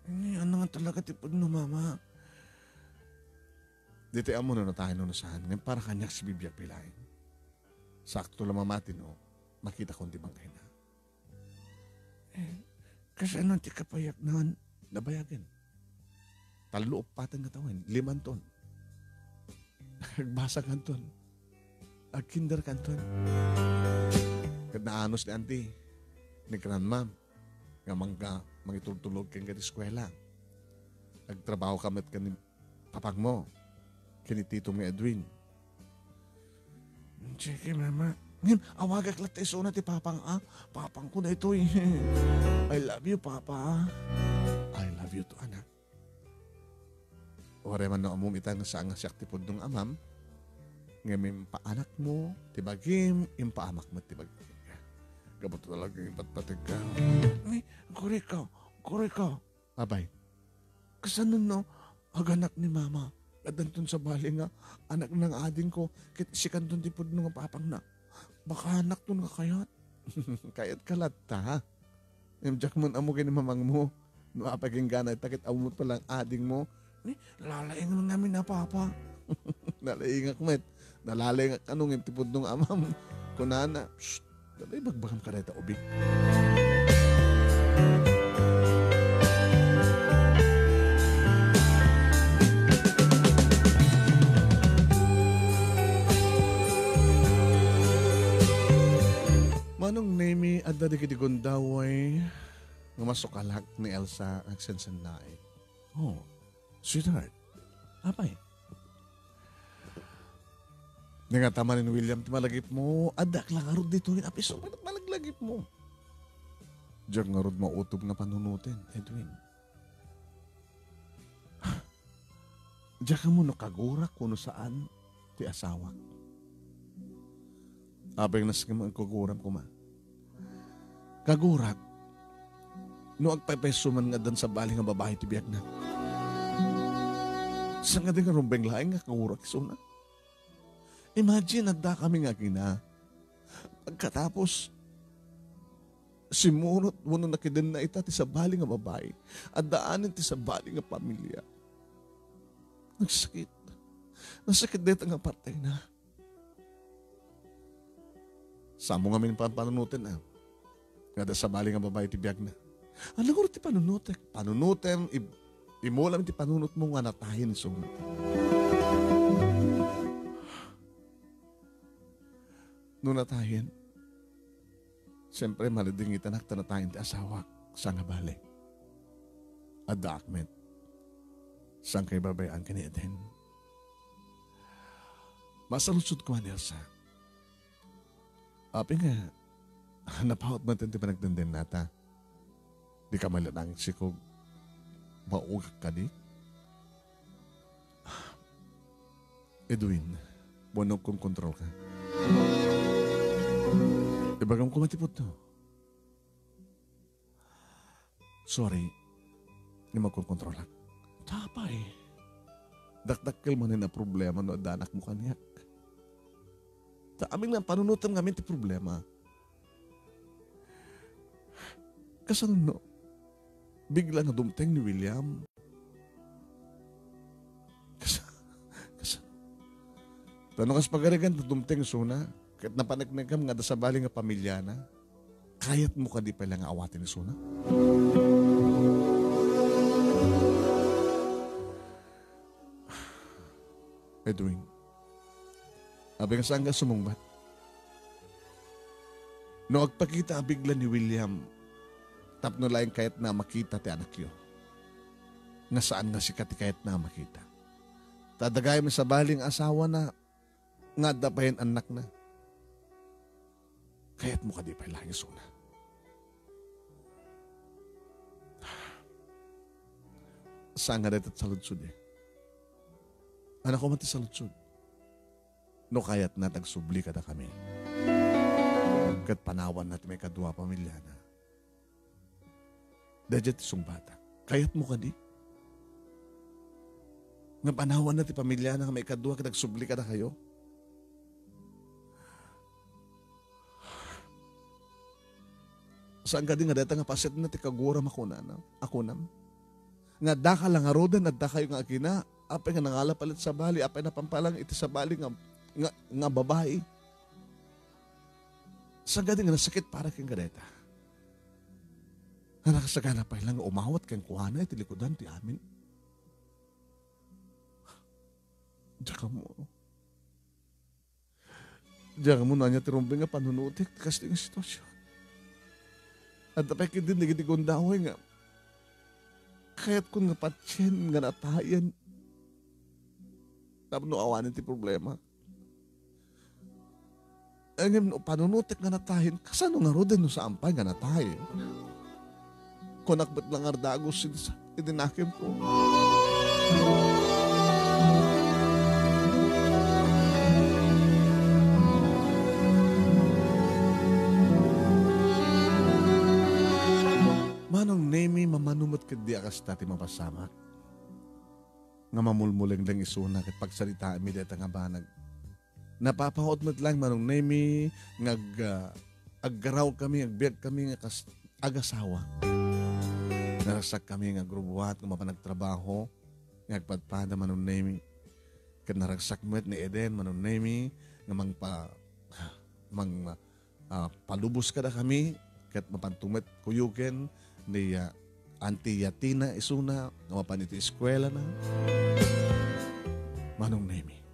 Ni, ano nga talaga ti pudno, Mama? Ditoy ammo no natay no saan. Ngem para kaniak si bibiag pilain. Sakto la mamati no, makitakon ti bangkayna. Eh, kasano ti kapayagnan? Nabayagen. Tallo, uppaten nga tawen, limanton. Agbasa kanton. Agkinder kanton. Ket naanus ni auntie, ni grandma, nga mangga-, mangitultulog kenka ti eskuela. Agtrabaho ka met ken ni papangmo, ken ni titom nga Edwin. Sige, Mama. Ngem, awagak latta isuna ti papang, ah. Papangko daytoy. I love you, Papa. I love you too, anak. Uray man no ammom ita nga saan nga siak ti pudno nga amam, ngem impaanakmo ti bagim, impaamak met ti bagim. Gapu ta talaga ipatpategka. Ay, kurikaw, kurikaw. Apay. Kasano no, aganak ni Mama. Addanton sabali nga, anak nga adingko, ket sikanton ti pudno nga papangna. Baka anakton nga kayat. Kayatka latta, ha? Ngem diak man ammo ken ni mamangmo. No apay kenka na ita ket ammo met pay la adingmo. Ni, lalaing ngamin a, Papa. Nalaingak met. Nalalaingak kano ngem ti pudno nga amam. Kunana, "Psst, dada ibagbagam ka dayta ubing." Manong Nemi, adda dagiti gundaway nga masukalak ni Elsa nga agsensennaet. Oh, sweetheart, apay? Nga tama ni William ti malagipmo, addaak la ngarud ditoy, apay isu met malaglagipmo? Diak ngarud mautob nga panunoten, Edwin. Diak ammo no kagurak wenno saan ti asawak. Apay nga nasken nga agkaguram koma? Kagurak, no agpaypayso man nga addan sabali nga babai ti biagna. Saan nga di nga rumbeng laeng nga kagurak isuna? Imagine, adda kami nga agina. Pagkatapos, simurot wenno nakidenna ita ti sabali nga babai. Addaanen ti sabali nga pamilia. Nagsakit. Nagsakit dayta nga partena. Saan mo ngamin pan-, panunoten, ah? Nga adda sabali nga babai ti biagna. Ania ngarud ti panunotek? Panunotem, ib-, imulam ti panunotmo nga natayen isu. No natayen, siempre, malidingitanak ta natayen ti asawak. Saan nga bale? Addaak met. Saan nga ibabay-an ken ni Eden? Masaludsodko, Elsa. Apay nga, napawat met ti panagtendennata. Di ka man la nangsikog. Maugak kadi? Edwin, buano kon kontrol ka. Ibagam koma ti pudno. Sorry, nga makonkontrolak. Apay, dakdakkel manen a problema no adda anakmo kaniak. Ta amin nga panunotem ngamin ti problema. Kasano no bigla nga dumteng ni William? Kas-, kas-, ta no kas pagarigan ta dumteng isuna, ket napaneknekam nga adda sabali nga pamiliana, kayatmo kadi pay la nga awaten isuna? Edwin, apay nga saan nga sumungbat? No agpakita a bigla ni William tapno laeng kayatna a makita ti anakyo, nga saan nga sika ti kayatna a makita. Ta adda gayam sabali nga asawana, nga adda payen annakna. Kayatmo kadi pay laeng isuna? Saan nga dayta ti saludsod, eh. Anak ko man ti saludsod. No kayatna, tagsubli kadakami. Ket panawanna ti maikadua a pamiliana. Daydiay ti sungbatak. Kayatmo kadi? Nga panawanna ti pamiliana nga maikadua ket agsubli kadakayo? Saan kadi nga dayta nga pasetna ti kaguram a kunana, a kunam? Nga daka la ngaruden, addakayo nga agina, apay nga nangala pay laeng sabali, apay napampalang iti sabali nga, nga, nga babai? Saan kadi nga nasakit para kenka dayta? Nga nakasagana pay la nga umawat kenkuana iti likudan ti amin. Diak ammo. Diak ammo no ania ti rumbeng nga panunutek ti kasta nga sitwasyon. Adda pay ketdi dagiti gundaway nga kayatkon nga patien nga natayen tapno awanen ti problema. Ngem no panunutek nga natayen, kasano ngaruden no saan pay nga natayen? Kunak met la nga ardagus idi sa-, idi nakemko. Manong Nemi, mamano met ketdi a kasta ti mapasamak nga mamulmulengdeng isuna ket pagsaritaanmi dayta nga banag. Napapaut met laeng, Manong Nemi, nga ag-, ah, aggaraw kami, agbiag kami nga kas-, agasawa. Naragsak kami nga agrubuat nga mapan agtrabaho, nga agpadpada, Manong Nemi. Ket naragsak met ni Eden, Manong Nemi, nga mangpa-, mang-, ah, palubos kadakami, ket mapanto met kuyogen ni, ah, Auntie Yatina isuna, nga mapan iti eskuelana. Manong Nemi.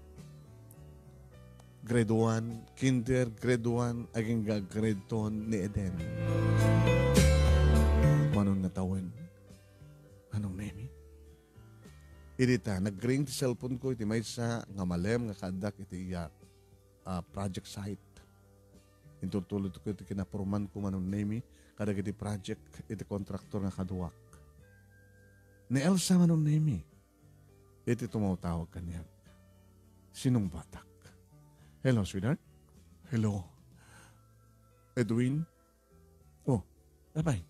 Grade one, kinder, grade one, agingga grade two ni Eden. Manon nga tawen, Manong Nemi. Idi ta, nagring ti cellphone ko iti maysa nga malem nga kaaddak iti iya, ah, project site. Intultuloyko iti kinapormanko, Manong Nemi, kadagiti project iti kontraktor nga kaduak. Ni Elsa, Manong Nemi, iti tumawtawag kaniak. Sinungbatak. Hello, sweetheart. Hello. Edwin? Oh, apay.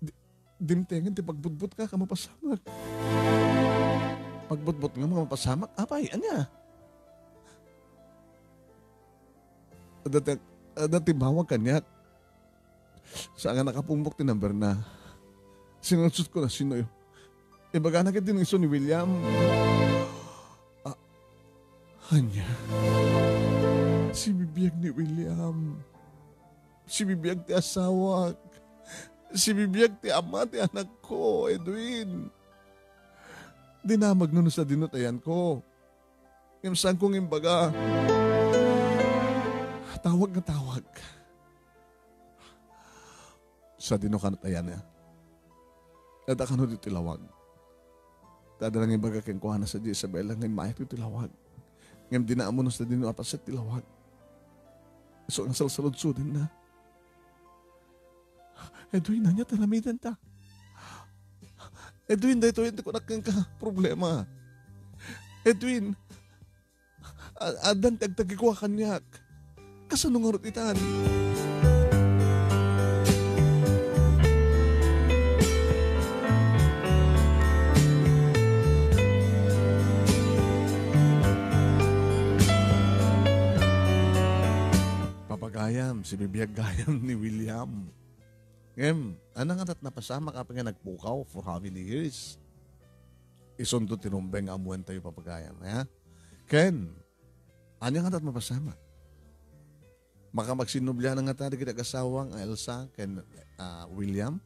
Di-, dimtengen ti pagbutbot nga a mapasamak. Pagbutbot nga a mapasamak? Apay, ania? Adda ti, adda timmawag kaniak. Saan nga nakapumbok ti number na. Sinulsotko na sinoyo. Ibagana ketdi nga isu ni William. Ah, ania? Sibibiag ni William. Sibibiag ti asawak. Sibibiag ti ama ti anakko, Edwin. Dinamagna no sadino ti ayanko. Ngem saanko nga imbaga. Tawag nga tawag. Sadino kano ti ayanna? Adda kano ditoy lawag? Ta adda nangibaga kenkuana sadiay Isabela nga immayak ditoy lawag. Ngem dina ammo no sadino a paset ti lawag. Isu nga salsaludsodenna. Edwin, ania ti aramidenta? Edwin, daytoy ti kunak kenka, problema. Edwin, a-, addan ti agtagikua kaniak. Kasano ngarud itan? Papagayam, sibibiag gayam ni William. Ngem, ania ngata ti napasamak apay nga nagpukaw for how many years? Isunto ti rumbeng nga ammoentayo, papagayam, ha? Ken, ania ngata ti mapasamak? Makamagsinnublianan ngata dagiti agasawang a Elsa ken, ah, William?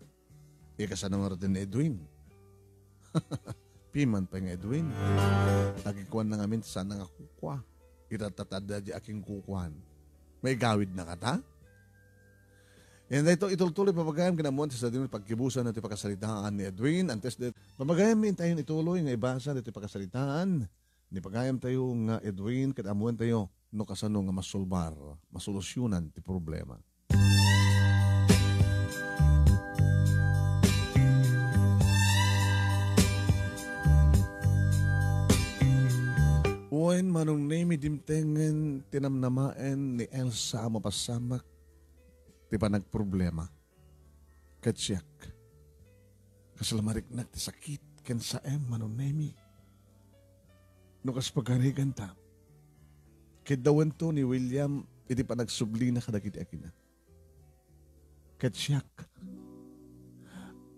Ikasano ngarud ni Edwin? Piman pay nga Edwin. Agikuanna ngamin ti saan nga kukua. Ita ta adda diay akinkukuan. Maigawidna kata? Yan daytoy itultuloy, papagayam, ken ammoan ti sadino ti paggibusan ti pakasaritaan ni Edwin. Antes de, papagayam, intayon ituloy nga ibasa daytoy pakasaritaan Ni pagayamtayo nga Edwin, ket ammoentayo no kasano nga masolbar, masolusyonan ti problema. Wen, Manong Nemi, dimtengen ti namnamaen ni Elsa a mapasamak ti panagproblema. Ket siak, kasla mariknak ti sakit ken saem, Manong Nemi. No kas pagariganta, kiddawento ni William iti panagsublina kadagiti agina. Ket siak,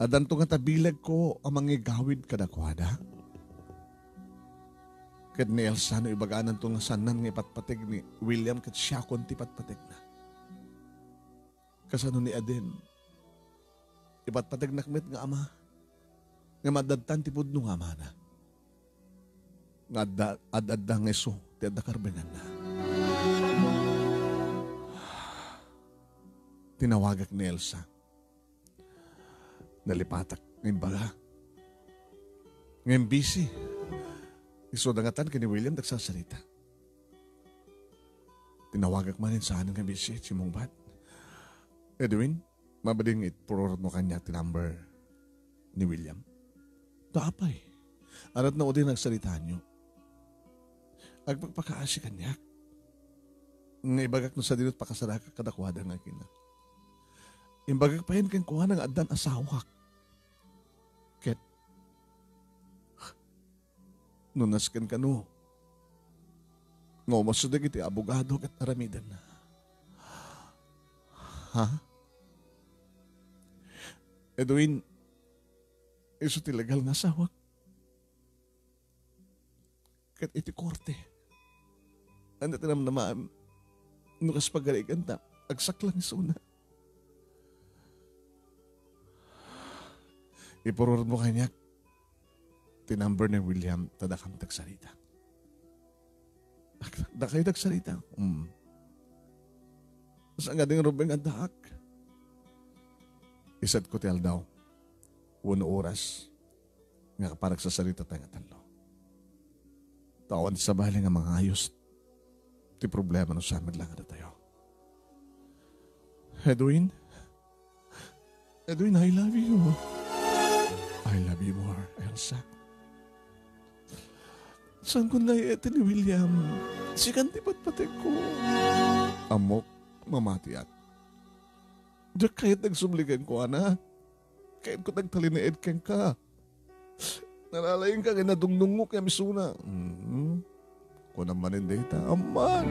addanto ngata bilegko a mangigawid kadakuada. Ket ni Elsa, no ibagananto nga saannan nga ipatpateg ni William ket siakon ti patpategna. Kasano ni Eden? Ipatpategnak met nga ama, nga maadadtan ti pudno nga amana. Nga adda, ad-adda nga isu ti adda karbenganna. Tinawagak ni Elsa. Nalipatak nga imbaga. Ngem busy. Isu da ngatan ken ni William dagsasarita. Tinawagak manen saan nga busy, simmungbat. Edwin, mabalin nga ipururotmo kaniak ti number ni William? Ta apay? Aratna udi nagsaritaanyo. Agpakpakaasi kaniak. Nga ibagak no sadino ti pakasarakak kadakuada nga agina. Imbagak payen kenkuana nga addan asawak. Ket no nasken kano nga umasideg iti abogado ket aramidenna. Ha? Edwin, isu ti legal nga asawak. Ket iti korte, ania ti namnamaem no kas pagariganta, agsaklang isuna? Ipururotmo kaniak ti number ni William ta dakam ti agsarita. Dakayo ti agsarita? Mm. Saan nga din Ruben nga addaak? Isetko ti aldaw wenno oras nga panagsasaritatayo nga tallo. Ta awan ti sabali nga mangayos ti problema no saan met laeng a datayo. Edwin? Edwin, I love you. I love you more, Elsa. Saan kon nga iyeten ni William? Sikan ti patpategko. Ammok, mamatiak. Diak kayat nga agsubli kenkuana. Kayatko ti agtalinaed kenka. Nalalaingka ken nadungdungngok nga misuna. Mm. Kunam manen dayta, amman.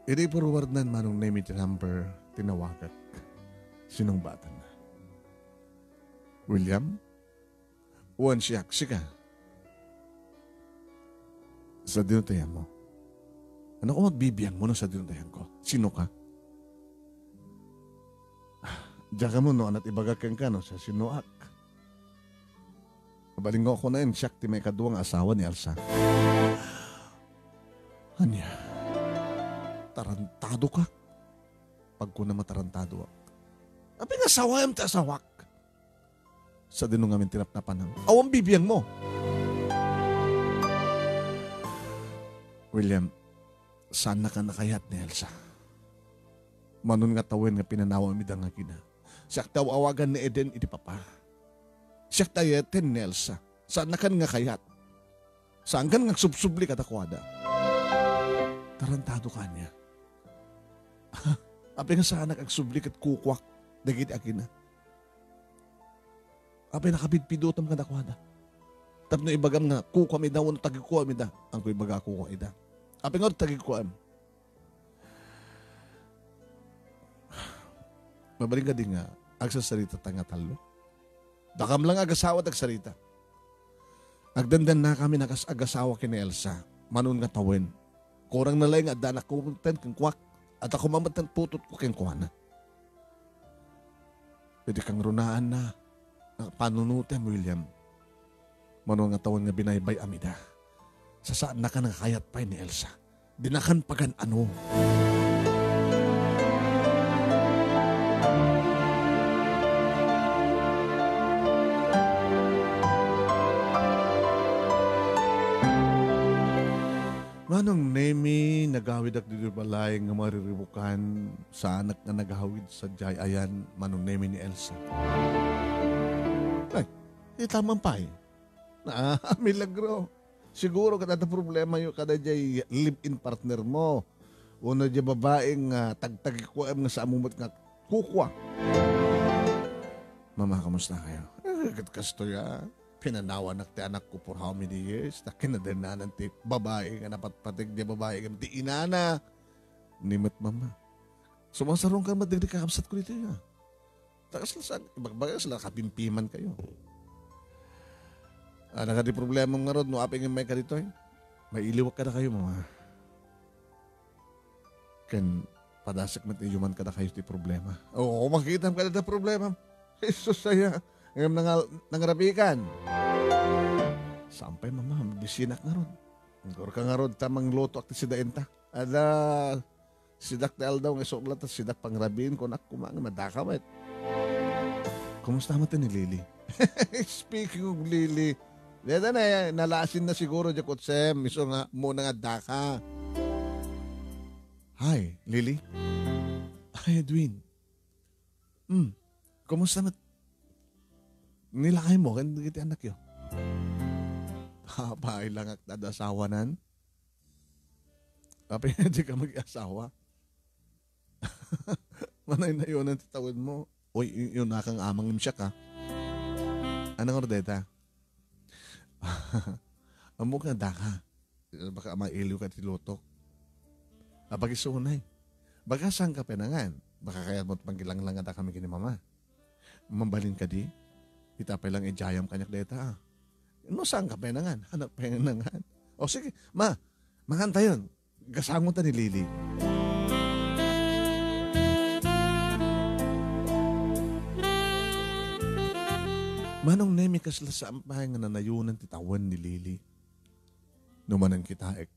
Idi forwardnan Manong Nemi ti number, tinawagak. Sinungbatanna. William? Wen siak, sika. Sadino ti ayanmo? Ania koma ti bibiangmo no sadino ti ayanko? Sinoka? Diak ammo no aniat ibagak kenka no sasinoak. Mabalin nga kunaen, siak ti maikadua nga asawa ni Elsa. Ania? Tarantadoka? Pagkunam a tarantadoak. Apay nga asawaem ti asawak? Sadino ngamin ti napnapanam? Awan bibiangmo. William, saannaka a kayat ni Elsa. Manon nga tawen nga pinanawem ida nga agina. Siak ti aw-awagan ni Eden iti papa. Siak ti ayeten ni Elsa. Saannaka a kayat. Saanka nga agsubsubli kadakuada. Tarantadoka ania? Apay nga saanak agsubli ket kukuak dagiti agina? Apay nakapidpidotam kadakuada? Tapno ibagam nga kukuam ida wenno tagikuam ida? Haanko ibaga kukuak ida. Apay nga tagikuam? Mabalin kadi nga agsasaritata nga tallo? Dakam laeng agasawa ti agsarita. Agdendennakami a kas agasawa ken ni Elsa, manon nga tawen. Kurangna laeng nga adda anakko metten kenkuak, adda koma metten putotko kenkuana. Idi kangrunaanna nga panunotem, William, manon nga tawen nga binaybay-am ida. Sasaannaka a kayat pay ni Elsa. Dinakan pagan-ano. Manong Nemi, nagawidak ditoy balay nga mariribukan, saanak nga nagawid sadiay ayan, Manong Nemi ni Elsa. Ay, ita man pay. Ah, milagro. Siguro ket adda problema yo kada jay live-in partner mo. Uno jay babaeng, ah, tagtagikuem nga saan mo met nga kukua. Mama, kamusta kayo? Eh, ket kastoy, ah. Pinanawanak ti anakko for how many years? Ta kinadernanan ti babae nga napatpateg jay babae ngem ti inana. Ni met mama. Sumasarungkan met dagiti kakabsatko ditoy, ah. Ta kasla saan, ibagbaga kasla kabimpiman kayo. Ah, nagadi problema ngarud no apay nga may ka ditoy? Mailiwak kadakayo, mama. Ken padasek met idiman kadakayo ti problema. Oo, makitam kada ti problema. Jesus, aya. Ngem nangal-, nangrabikan. Saan pay, mama, bisinak ngarud. Ngurka ngarud ta manglutoak ti sidaenta. Ada, sidak ti aldaw nga isuklat ta sidak pangrabiin, kunak koma nga madaka met. Kumusta met ni Lily? Speaking of Lily, deta na, nalasin na siguro di kutsem, isu nga muna nga daka. Hi, Lily. Hi, Edwin. Hmm, kumusta met? Nilakay mo, kan dagiti anakyo? Apay lang ak, tada asawanan. Apay, di ka mag-asawa? Manay-nayonan ti tawen mo. Uy, y-, yun nakang amang imsyak, ha? Anong ordeta? Ammok nga daka. Baka mailiw ka ti lutok. Apagisunay. Baka saan ka penangan? Baka kayat mo pagkilanglangada kami kini mama. Mabalin ka di? Ita pay lang ijayam kaniak deta, ah. No saan ka penangan? Anak penangan. O sige, ma, mangan tayon. Gasangon ta ni Lily. Manong Nemi, kasla saan pay nga nanayonan ti tawen ni Lily. No manen kitaek.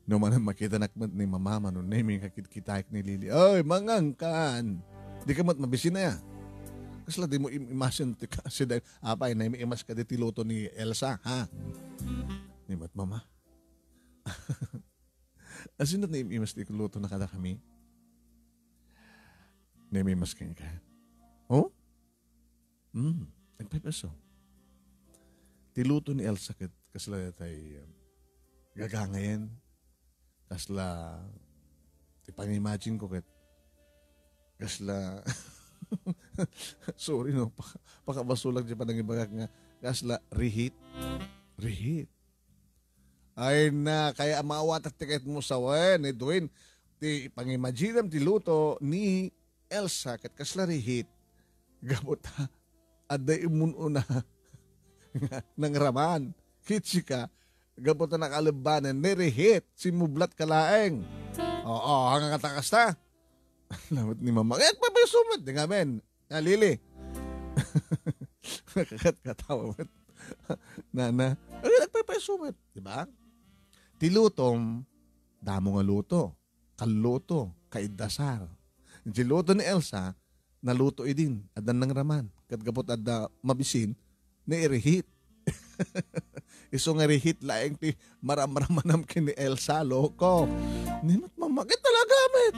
No manen makitanak met ni Mama, Manong Nemi, nga kitkitaek ni Lily. Ay, mangankan! Di ka met mabisin aya. Kasla di mo im-, imasin ti ka-, si Day-, apay, Nemi, imas ka di ti luto ni Elsa, ha? Ni met, Mama. Asin ti naim-imas ti luto na kadakami? Naim-imas kenka? Oh? Hmm, agpaypayso. Ti luto ni Elsa ket kasla tay, um, gagangayen. Kasla, ti pang-imagine ko ket kasla, sorry no, paka-, pakabasolak ti panangibagak nga kasla rihit. Rihit. Ay na, kaya maawatak ti ket mo sawen, Edwin, ti pangimaginem ti luto ni Elsa ket kasla rihit. Gapu ta, adda immun-una nga nangraman. Kit sika, gapu ta nakalebbanen, ni rihit, simublat ka laeng. Oo, hanga kata kasta. Lamet ni Mama. Ket, papaysumet, di ngamin. Ah, Lily. Nakakat-, katawa met. Nana. Ay, nagpapayso met, di ba? Ti lutom, damo nga luto. Kalluto, kaiddasar. Ti luto ni Elsa, naluto idin, adda nangraman. Ket gapu ta adda mabisin, nairihit. Isu nga rihit laeng ti maramramanam ken ni Elsa, loko. Ni met, Mama, ket talaga met.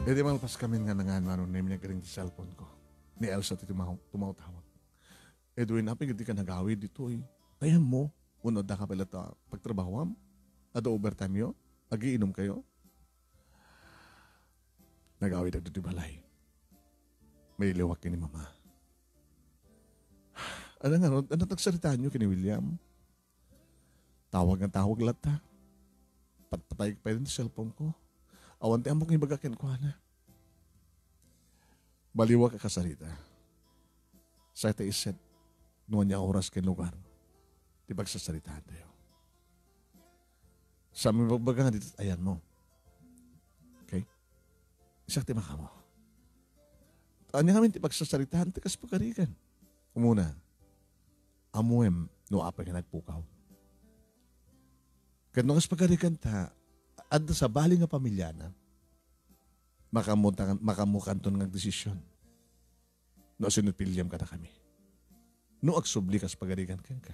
Idi malpas kami nga nangan, Manong Nemi, nagring ti cellphone ko. Ni Elsa ti tumaw-, tumawtawag. Edwin, apay ket di ka nagawid ditoy? Kayam mo? Wenno adda ka pay latta pagtrabahoam? Adda overtime yo? Agiinom kayo? Nagawidak ditoy balay. Mailiwak ken ni Mama. Adda ngarud, adda nagsaritaanyo ken ni William? Tawag nga tawag latta. Patpatayek pay ti cellphone ko. Awan ti ammok nga ibaga kenkuana. Baliwak a kasarita. Say ta iset no ania oras ken lugar ti pagsasaritaantayo. Sa mabagbaga nga ditoy ayanmo. Okay? Isak ti makamo. Ania ngamin ti pagsasaritaan ti kas pagarigan? Umuna, ammuem no apay nga nagpukaw. Ket no kas pagarigan ta, adda sabali nga pamiliana, makaammo ta-, makaammokanton nga agdesisyon. No sino ti William kadakami? No agsubli kas pagarigan kenka?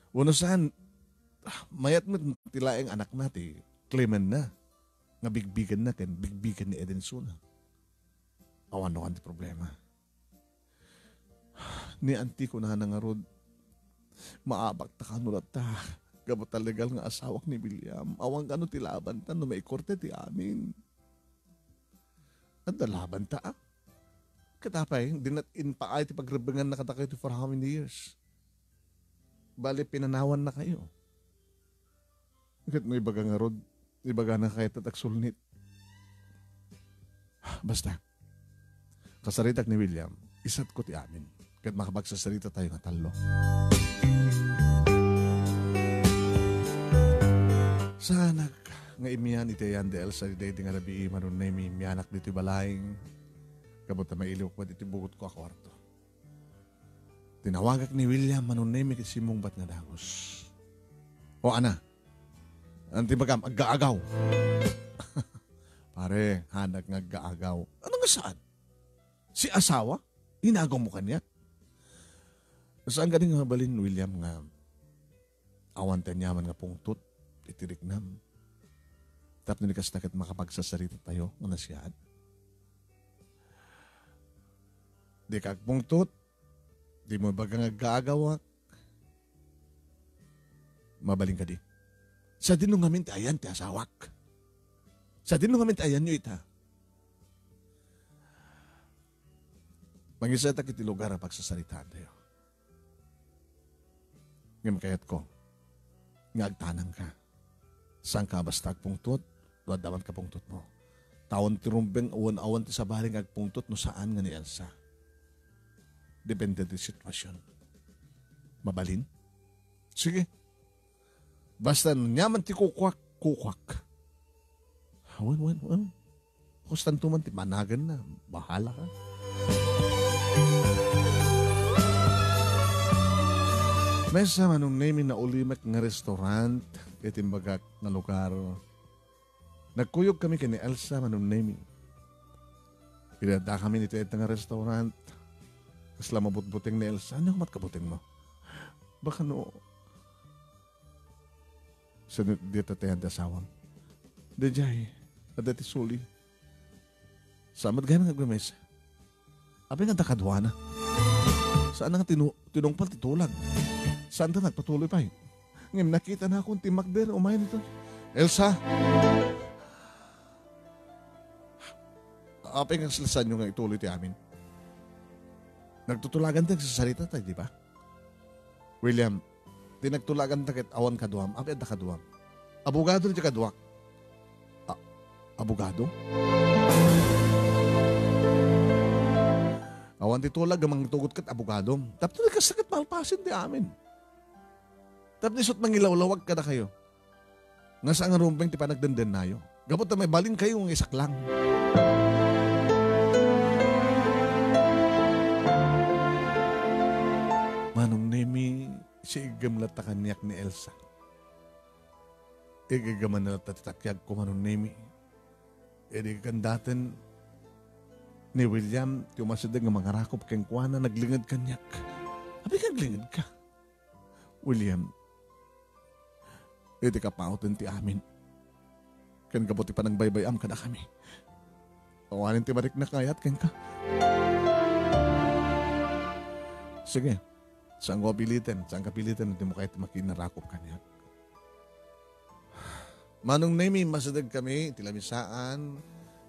Wenno saan, ah, mayat met ti laeng anakna ti claimenna nga bigbigenna ken bigbigen ni Edensona. Awan no kan ti problema. Ni Auntie kunana ngarud, maabak ta kano latta. Gapu ta legal nga asawak ni William. Awan kano ti labanta no maikorte ti amin. Adda labanta, ah. Ket apay, dinat impaay ti pagrebbenganna kadakayo ti for how many years? Bali, pinanawanna kayo. Ket no ibaga ngarud, ibagana kayat agsulnit. Basta, kasaritak ni William, isatko ti amin. Ket makapagsasaritatayo nga tallo. Saanak nga imian iti ayan da Elsa daydi nga rabii, Manong Nemi, imianak ditoy balay. Gapu ta mailiwak met iti bugotko a kuarto. Tinawagak ni William, Manong Nemi, ket simmungbat nga dagus. O, ana, ano ti bagam? Aggaagaw. Pare, hanak nga aggaagaw. Ano nga saan? Si asawa? Inagaw mo kaniak? Saan gani nga mabalin, William, nga awan ti aniaman nga pungtot iti riknam? Tapno ni kasta ket makapagsasaritatayo nga nasiaat. Dika agpungtot, dimo ibaga nga aggaagawak. Mabalin kadi? Sadino ngamin ti ayan ti asawak? Sadino ngamin ti ayanyo ita? Mangisetak iti lugar a pagsasaritaantayo. Ngem kayatko nga agtanangka. Saanka a basta agpungtot, no adda man kapungtotmo. Ta awan ti rumbeng, awan, awan ti sabali nga agpungtot no saan nga ni Elsa. Depende ti sitwasyon. Mabalin? Sige. Basta no aniaman ti kukuak, kukuak. Wen, wen, wen. Kustanto man ti panaganna. Bahala ka. Maysa, Manong Nemi, naulimek nga restaurant iti imbagak nga lugar. Nagkuyogkami ken ni Elsa, Manong Nemi. Idi addakami iti dayta nga restaurant, kasla mabutbuteng ni Elsa. Ania met kabutengmo? Baka no, sa dita ti ayan ti asawam. Daydiay, adda ti suli. Saan met gayam nga agmamesa? Apay nga adda kaduana? Saan nga tinu-, tinungpal ti tulag? Saan ta nagpatuloy pay? Ngem nakitanakon ti makder umay ditoy. Elsa! Apay nga kasla saanyo nga ituloy ti amin? Nagtutulagan ti agsasarita tayo, di ba? William, ti nagtulaganta ket awan kaduam. Apay adda kaduam? Abogado ti kaduak. A-, abogado? Awan ti tulag nga mangtugot ket abogado. Tapno di kasta ket malpasen ti amin. Tapno isut' mangilawlawag kadakayo. Nga saan nga rumbeng ti panagdendennayo. Gapu ta mabalin kayo nga isaklang. Manong Nemi, siigem latta kaniak ni Elsa. Igigem latta ti takiagko, Manong Nemi. Idi kandaten ni William, ti umasideg nga mangarakop kenkuana, naglinged kaniak. Apay nga aglingedka? William, iti kapauten ti amin, ken gapu ti panangbaybay-am kadakami, awanen ti mariknak nga ayat kenka. Sige, saanko a piliten, saanka piliten, dimo kayat makinarakop kaniak. Manong Nemi, masidegkami iti lamisaan,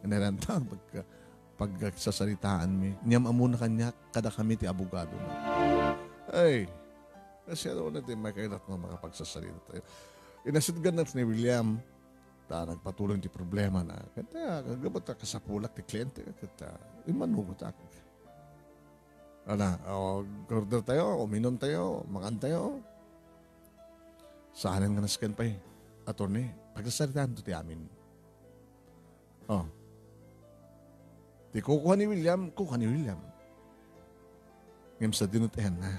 nga nairanta pagka-, pagkagsasaritaanmi. Aniam ammona kaniak, kadakami ti abogado. Ay, kasiano na ti makailat nga makapagsasalita tayo? Inasidgan na ni William, ta nagpatuloy ti problema na. Kaya, kagabot ta kasapulak ti kliyente, kaya, imanugot ak. Ala, o, order tayo, uminom tayo, makan tayo. Saanen nga nasken pay, attorney, pagsasalitaanto ti amin. O. Ti kukua ni William, kukua ni William. Ngem sadino ti ayanna?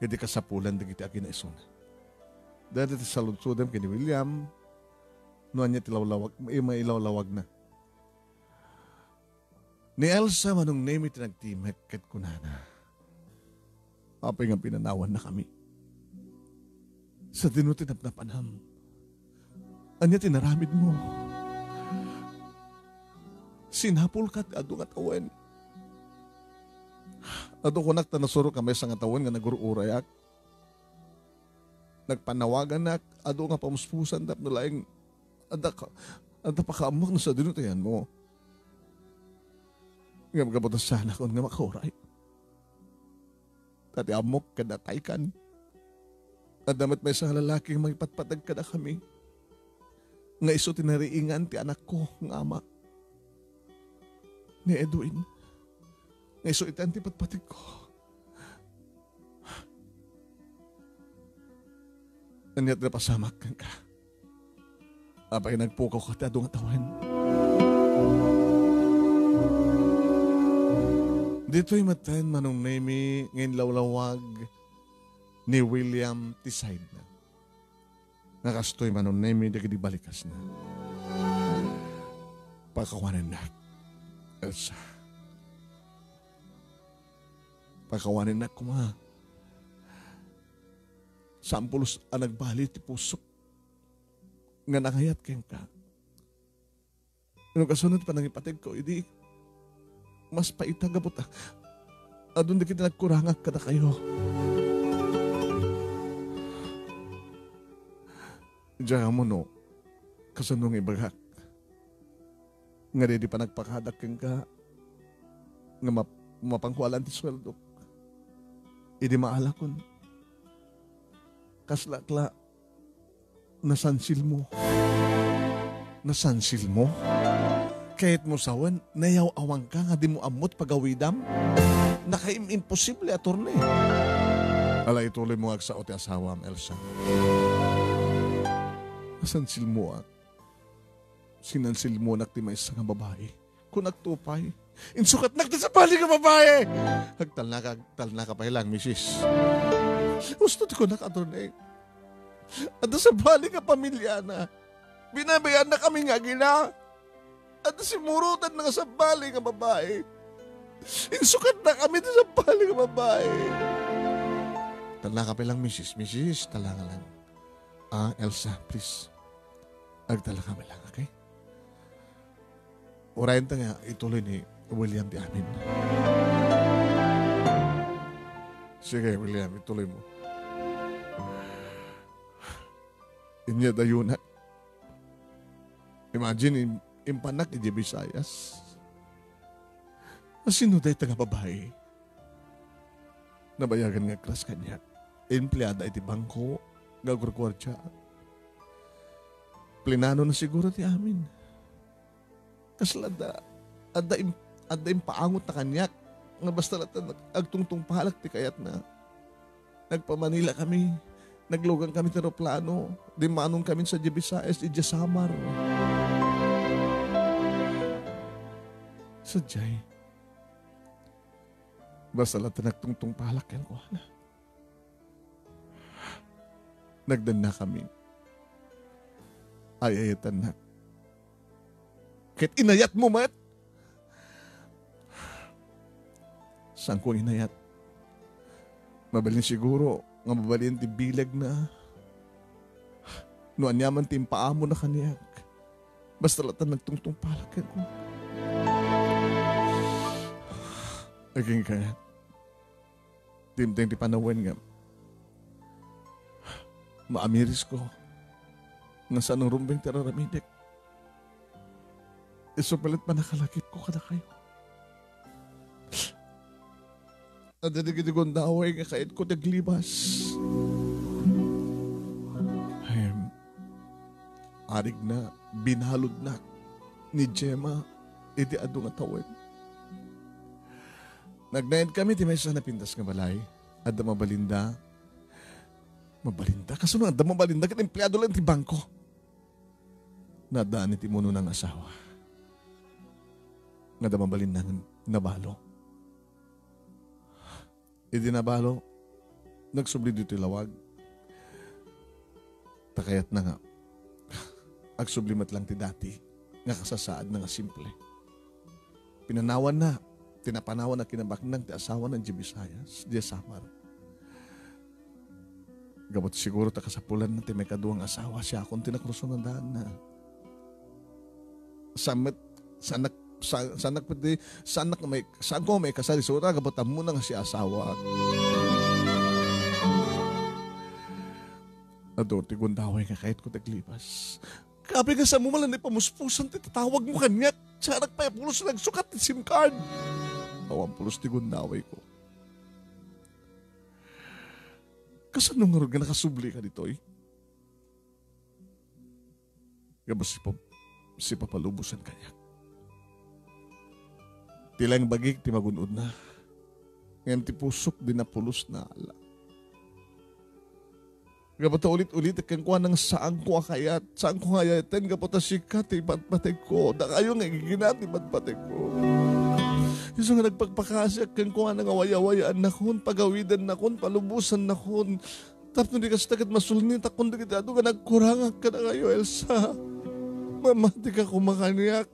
Iti kasapulan dagiti aginaisuna. Dayta ti saludsodem ken ni William, no ania ti lawlawag-, mailawlawagna. Ni Elsa, Manong Nemi ti nagtimek ket kunana, "Apay nga pinanawannakami? Sadino ti napnapanam? Ania ti naramidmo? Sinapulka ti adu nga tawen." Adu kunak ta nasurok a maysa nga tawen nga nagur-urayak. Nagpanawagannak, adu nga pamuspusan tapno laeng adda ka, adda pakaammoak no sadino ti ayanmo. Ngem gapu ta saanakon nga makauray. Ta ti ammok ken nataykan. Adda met maysa nga lalaki nga mangipatpateg kadakami nga isu ti nariingan ti anakko nga ama. Ni Edwin, nga isu iti antipatpategko. Ania ti napasamak kenka? Apay nagpukawka ti adu nga tawen? Ditoy metten, Manong Nemi, nga inlawlawag ni William ti sidena. Nga kastoy, Manong Nemi, dagiti balikasna. Pakawanennak, Elsa. Pakawanennak koma. Saan pulos a nagbali ti pusok nga nangayat kenka. No kasano ti panangipategko, idi mas paita gapu ta adun dagiti nagkurangak kadakayo. Diak ammo no kasano nga ibagak nga daydi panagpakadak kenka nga map-, mapanko alan ti sueldok. Idi maalakon, kaslak la nasansilmo. Nasansilmo? Kayatmo sawen, nayaw-awanka nga dimo ammo ti pagawidam? Nakaim-imposible, attorney. Ala, ituloymo nga agsao ti asawam, Elsa. Nasansilmoak. Sinansilmonak ti maysa nga babai. Kunak to pay, insukatnak ti sabali nga babai. Agtalnaka, agtalnaka pay lang, misis. Husto ti kunak, attorney. Adda sabali nga pamilyana. Binabayanna kami nga agina. Adda simurutanna nga sabali nga babai. Insukatna kami ti sabali nga babai. Talnaka pay lang, misis. Misis, talnaka lang. Ah, Elsa, please. Agtalnaka pay lang, okay? Urayenta nga ituloy ni William ti amin. Sige, William, ituloymo. Inya dayunak. Imagine, im-, impannak idiay Visayas. Asino dayta nga babai? Nabayagan nga agkras kaniak. Empleada iti bangko nga agguardia. Plinanona siguro ti amin. Kasla adda, adda im-, adda impaangotna kaniak nga basta latta nag-, agtungtungpalak ti kayatna. Nagpa-Manila kami. Naglugan kami ti eroplano. Dimmanon kami sadiay Visayas, idiay Samar. Sadiay. Basta latta nagtungtungpalak kenkuana. Nagdanna kami. Ay-ayatannak. Ket inayatmo met. Saanko inayat? Mabalin siguro nga mabalin ti bilegna. No aniaman ti impaamona kaniak. Basta latta nagtungtungpalak kenkuana. Agingga, dimteng ti panawen nga maamirisko nga saan rumbeng ti ar-aramidek. Isu pay la't pannakalakipko kadakayo. Adda dagiti gundaway nga kayatko ti aglibas. Ahem. Arigna, binaludnak ni Gemma iti adu nga tawen. Nagnaed kami ti maysa a napintas nga balay. Adda mabalinda. Mabalinda? Kasano adda mabalinda ket empleado laeng ti bangko? Naadaan iti imunona nga asawa. Nga adda mabalinda nga nabalo. Idi nabalo, nagsubli ditoy lawag. Ta kayatna nga agsubli met lang ti dati nga kasasaadna nga simple. pinanawanna, ti napanawan a kinabaknang ti asawana idiay Visayas, idiay Samar. Gapu ta siguro ta kasapulanna ti maikadua nga asawa, siakon ti nakruson a daanna. Saan met, saanak, sa-, saanak pwede, saanak may, saanko maikasal isuna, gapu ta ammona nga siasawaak. Adu ti gundaway nga kayatko ti aglipas. Kape nga saan mo man lang ipamuspusan ti tatawagmo kaniak. Siak pay a pulos nga nagsukat ti SIM card. Awan pulos ti gundawayko. Kasano ngarud nga nakasublika ditoy? Gapu sipa-, sipapalubosan kaniak. Ti laeng bagik ti magun-odna. Ngem ti pusok di napulos nga ala. Gapu ta ulit-ulitek kenkuana nga saanko a kayat, saanko nga ayaten gapu ta sika ti patpategko. Dakayo nga igigina ti patpategko. Isu nga nagpakpakasiak kenkuana nga wayawayaannakon, pagawidannakon, palubosannakon. Tapno di kasta ket masulnitakon dagiti adu nga nagkurangak kadakayo, Elsa. Mamatika koma kaniak.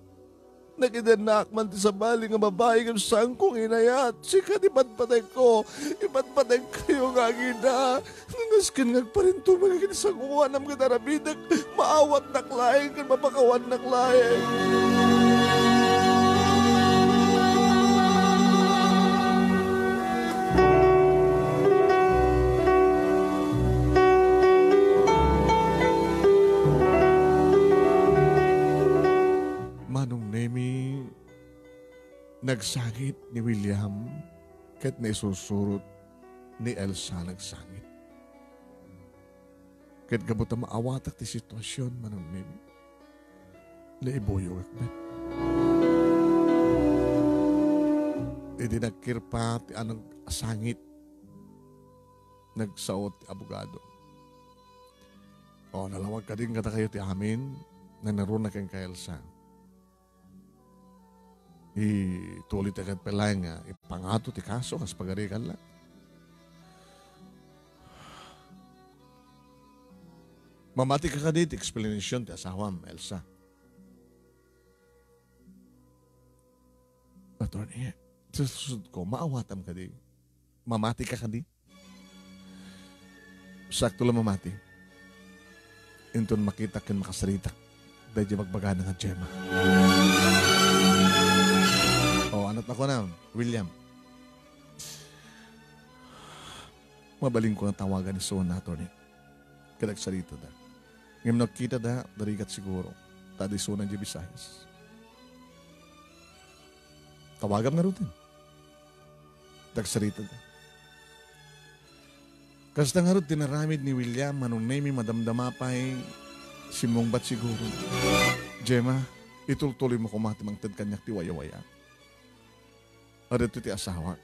Nakidennaak man ti sabali nga babai ngem saanko nga inayat. Sika ti patpategko. Ipatpategkayo nga agina. Nga nasken nga agparintumeng iti sangoanam ket aramidek, maawatnak laeng ken mapakawannak laeng. Manong Nemi, nagsangit ni William ket naisursurot ni Elsa nagsangit. Ket gapu ta maawatak ti situasion, Manong Nemi, naibuyogak met. Idi nagkirpa ti anag-, sangit, nagsao ti abogado. O, nalawag kadin kadakayo ti amin, nanaruna kenka Elsa. Itulid ti ket pay laeng nga ipangato ti kaso kas pagarikan la. Mamatika kadi ti explanation ti asawam, Elsa? Attorney, sa susunod ko, maawatam kadi? Mamatika kadi? Sakto la mamati. Inton makitak ken makasaritak daydi bagbagana nga Gemma. O, anat ako na, William. Mabalinko nga tawagan isuna, attorney. Ket agsaritada. Ngem no agkitada, narigat siguro. Ta adu isuna idiay Visayas. Tawagam ngaruden. Agsaritada. Kasta ngarud ti inaramid ni William, Manong Nemi, madamdama pay, simmungbat siguro. Gemma, itultuloy mo koma ti mangted kaniak ti wayawaya. Adda ti asawak.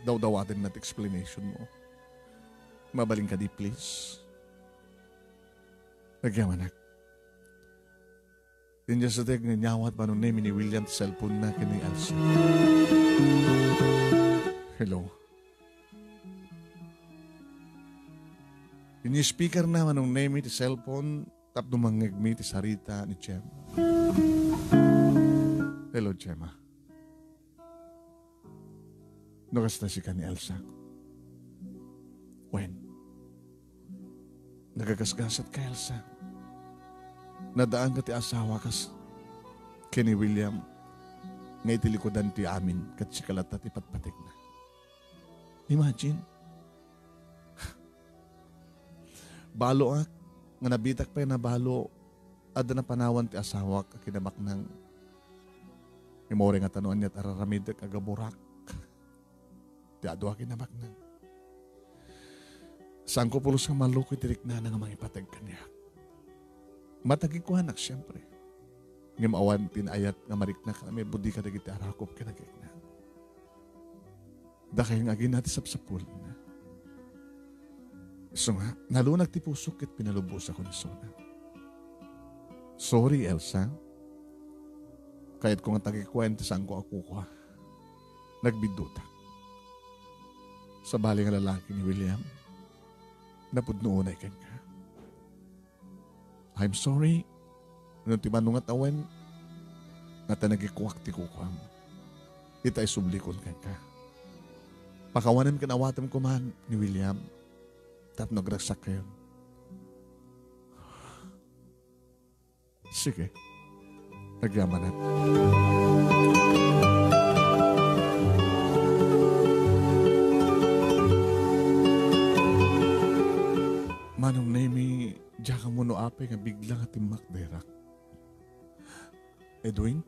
Dawdawatenna ti explanation mo. Mabalin kadi, please? Agyamanak. Idiay sa dayag nga inyawat, Manong Nemi, ni William ti cellphone-na ken ni Elsa. Hello. Inyay speaker-na, Manong Nemi, ti cellphone tapno mangngegmi ti sarita ni Gemma. Hello, Gemma. No kasta sika ni Elsa? Wen, nagagasgasatka, Elsa. Nadaan ka ti asawa kas ken ni William nga itilikudan ti amin ket sika latta ti patpategna. Imagine. Baloak nga nabitak pay nabalo, adda napanawan ti asawak a kinabaknang. Immay nga ta no aniat a raramidek a gaburak ti adu a kinabaknang. Saanko pulos nga malluko iti riknana nga mangipateg kaniak. Matagikuanak, siempre. Ngem awan ti naayat nga marikna ken maibuddika dagiti arakop ken agikna. Dakay nga agina ti sapsapulna. Isu nga, nalunag ti pusok ket pinalubosakon isuna. Sorry, Elsa. Kayatko nga tagikuen ti saanko a kukua. Nagbiddutak. Sabali nga lalaki ni William, napudno unay kenka. I'm sorry. No ti mano nga tawen, nga ta nagikuak ti kukuam. ita isublikon kenka. Pakawanem ken awatem koma ni William tapno agragsak kayon. Sige. Agyamanak. Manong Nemi, diak ammo no apay nga bigla nga timmakderak. Edwin?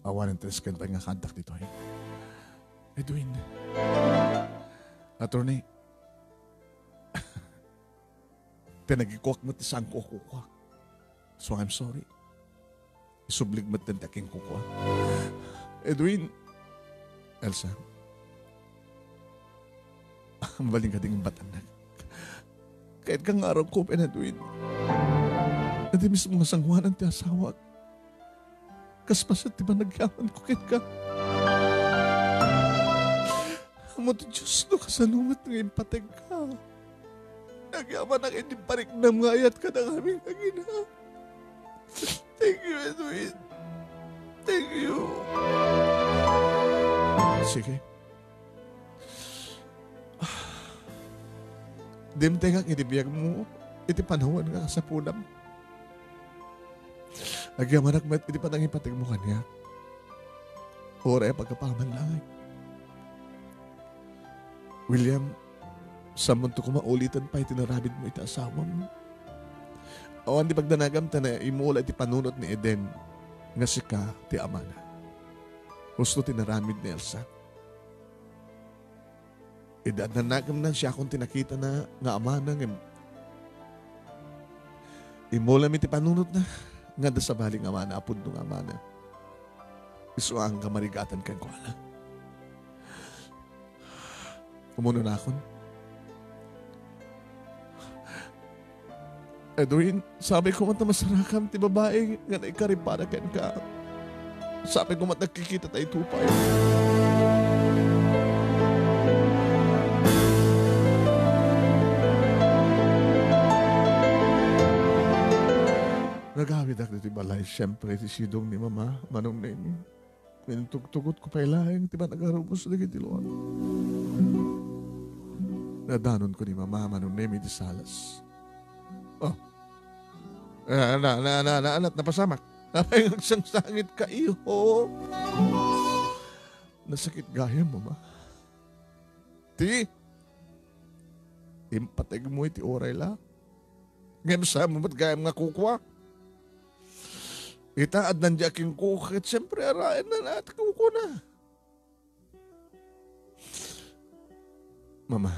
Awan interest ken pay nga kaaddak ditoy. Edwin. Attorney. Pinagikuak met ti saanko a kukua. So, I'm sorry. Isublig met ti aking kukua. Edwin. Elsa. Mabalin kadi nga imbatannak. Kayatko nga arungkopen, Edwin. Iti mismo nga sangoanan ti asawak. Kas paset ti panagyamanko kenka. Ammo ti Dios no kasano met nga impategka. Nagyamanak iti pariknam nga ayat kadakami nga agina. Thank you, Edwin. Thank you. Sige. Dimtengak iti biagmo iti panawen nga kasapulam. Agyamanak met iti panangipategmo kaniak. Uray a paggapuam laeng. William, sammonto koma uliten pay ti naramidmo iti asawam. Awan ti pagdanagam ta naimula iti panunot ni Eden nga sika ti amana. Husto ti naramid ni Elsa. Idi adda nagamna, siakon ti nakitana nga amana, ngem immulami ti panunotna nga adda sabali nga amana, a pudno nga amana. Isu a angga marigatan kenkuana. Umunonakon. Edwin, sabi ko met a masarakam ti babai nga naikari para kenka. Sabi ko met nagkikita tayo tupay. Nagawidak ditoy balay, siyempre, ti sidong ni Mama, Manong Nemi. Intugtugotko pay laeng ti panagarubos dagiti luak. Nadanonko ni Mama, Manong Nemi, ti salas. Oh. Ah, na, na, na, na, ana't napasamak. Apay nga agsangsangitka, iho? Nasakit gayam, Mama. Ti, impategmo iti uray la. Ngem saan mo met gayam nga kukua? Ita, addan diay kukua, ket siyempre, araenna ti kukuana. Mama,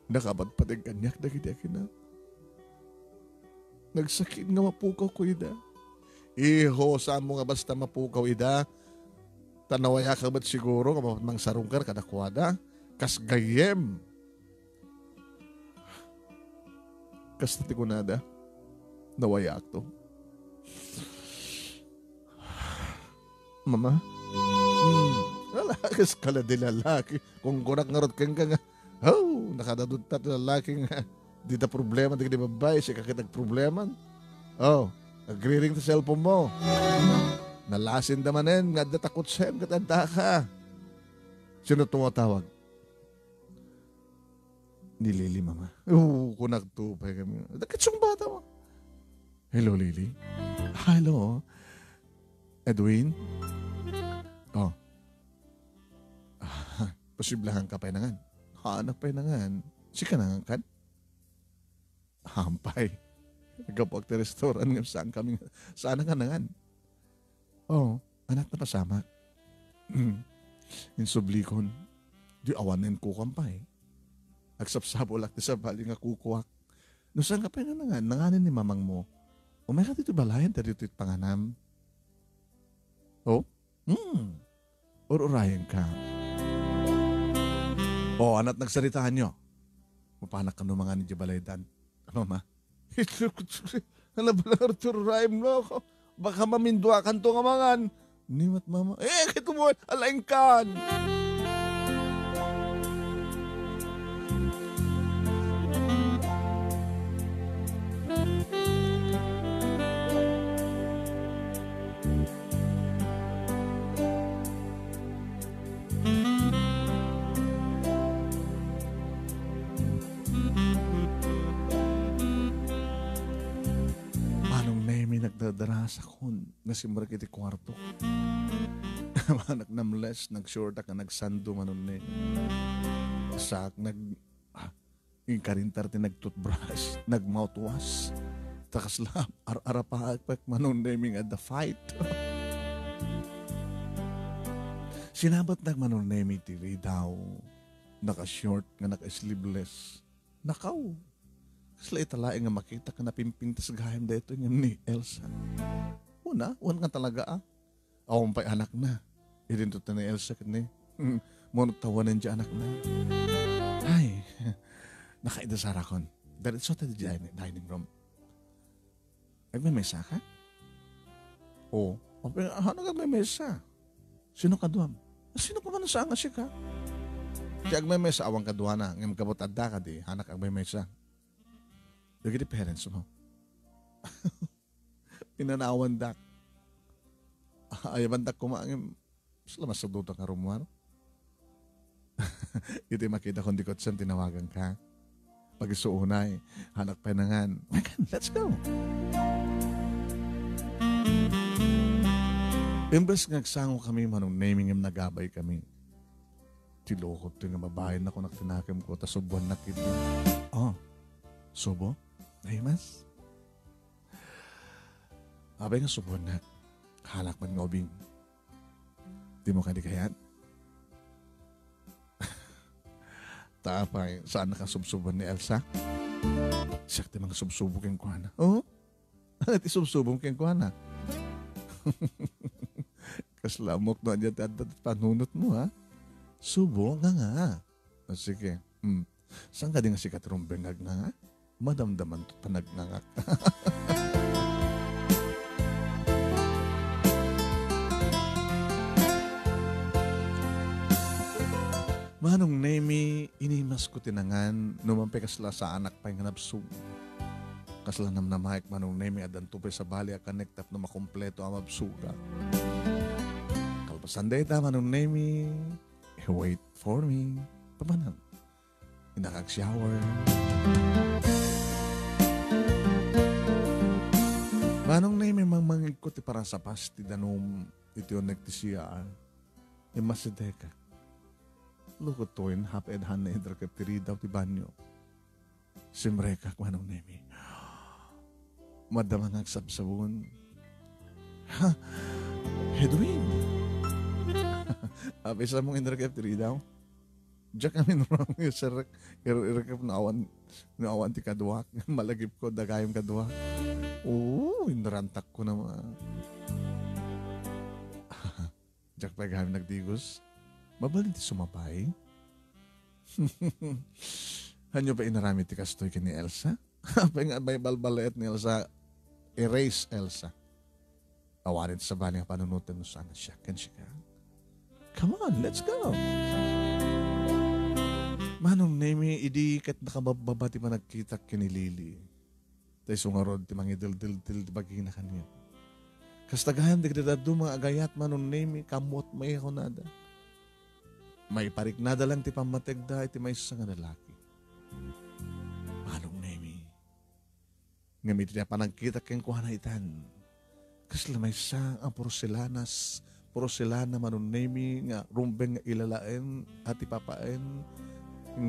nakapatpateg kaniak dagiti akinak. Nagsakit nga mapukawko ida. Iho, saan mo nga basta mapukaw ida? Ta nawayak met siguro nga mapangsarungkar kadakuada. Kas gayyem. Kasta ti kunada, nawayakto. Mama? Hmm. Ala, kas kala di lalaki. Kung kunak ngarud kenka nga, oh, nakadadutta ti lalaki nga, dita problema, dagiti babbai, sika ket agproblema. Oh, agriring ti cellphone mo. Nalasin da manen, nga adda ta kutsem, ket adda ka. Sino tumatawag? Ni Lily, Mama. Oo, kunak to, pay kami. Dakit sung bata mo. Hello, Lily. Hello. Edwin? Oh. Ah, posible nga ka pay nangan. Haan pay nangan. Sika nangan kan? Hampay. Gapu ti restaurant nga saan kami, saan nga nangan. Oh, ana't napasamak. Insublikon. Di awan nen kukuam pay. Agsapsapulak ti sabali nga kukuak. No saan ka pay nangan, nanganen ni mamang mo. Umay ka dito balayan, ta dito it panganam. Oh? Hmm. Ur-urayen ka. Oh, ana't nagsaritaanyo. Mapanak kano mangan iti balaydan. Ano, ma? Ano ba lang, Arthur Rhyme, no? Baka maminduakan to nga mangan. Ni mat mama. Eh, kito mo, alain kan. sakon nga simrek iti kuarto. Anak namles, nag-sure ta ka nagsando, Manong Nemi. Sak, nag-, ah, inkarintar ti nag-toothbrush, nag-mouthwash. Ta kasla, ar-arapaak pek, Manong Nemi, nga the fight. Sinabatnak, Manong Nemi, ti ridaw. Naka-short nga naka-sleeveless. Nakaw. Kasla ita laeng nga makita ka napimpintas gayam daytoy ngem ni Elsa. Una, wen nga talaga, ah. Awan pay anakna. Idinto ta ni Elsa ket ni, mano tawanen ti anakna. Ay, nakaida sarakon. Diretso ta di din-, dining room. Agmemesa ka? O, apay, ano nga agmemesa? Sino kaduam? Sino ka man sa nga sika? Ti agmemesa, awan kaduana, ngem kabut adda ka di, anak agmemesa. Dagiti parents mo. Pinanawandak. Ayabandak koma ngem, sala masaduta nga rummuar. Iti makita kon di kotsen, tinawagan ka. Pag isu unay, anak pay nangan. Let's go! Imbes nga agsango kami, Manong Nemi, ngem nagabay kami. Ti lukot ti nga babaen na kunak tinakem ko, ta subuannak iti. Oh, subo? Ay, mas? Apay nga subuannak. Halak man nga ubing. Dimo kadi kayat? Ta apay, saan nakasubsuban ni Elsa? Siak ti mangasubsubo kenkuana. Oh? Ano ti subsubom kenkuana? Kasla ammok no ania ti adda ti panunot mo, ha? Subo nga nga. Ah, sige. Hmm. Saan ka di nga sikat rumbeng nga nga? Madamdaman to ta nagngangak. Manong Nemi, inimas ko ti nangan, no man pay kasla saanak pay nga nabsog. Kasla namnamaek, Manong Nemi, addanto pay sabali a kanek tapno makompleto a mabsogak. Kalpasan dayta, Manong Nemi, wait for me. Papanam. Inakag shower. Manong Nemi, mangmangigko ti parasapas ti danum iti uneg ti C R. Immasideka. Lukot to in half ed han na idrakep ti ridaw ti banyo. Simrekak, Manong Nemi. Madama nga agsabsabon. Ha? Edwin! Apay sa mong inrakep ti ridaw? Diak amin wrong, sir. Ir-, irkep no awan, no awan ti kaduak. Malagip ko, dagayam kaduak. Oo, inrantak ko naman. Diak pay gayam nagdigos. Mabalin ti sumapay? Hanyo pa inaramid ti kastoy ken ni Elsa? Apay nga may balbalaet ni Elsa, erase Elsa. Awanen sabali nga panunoten no saan nga siak ken sika. Come on, let's go! Manong Nemi, idi ket nakababbaba ti panagkitak ken ni Lily. Ta isu ngarud ti mangideldel ti bagina kaniak. Kasta gayam dagiti dadduma nga agayat, Manong Nemi, kammuat met kunada. Maipariknada lang ti pammategda iti maysa nga lalaki. Manong Nemi. Ngem iti panagkitak kenkuana itan, kasla maysa a porselanas, porselana, Manong Nemi, nga rumbeng nga ilalaen a ti papaen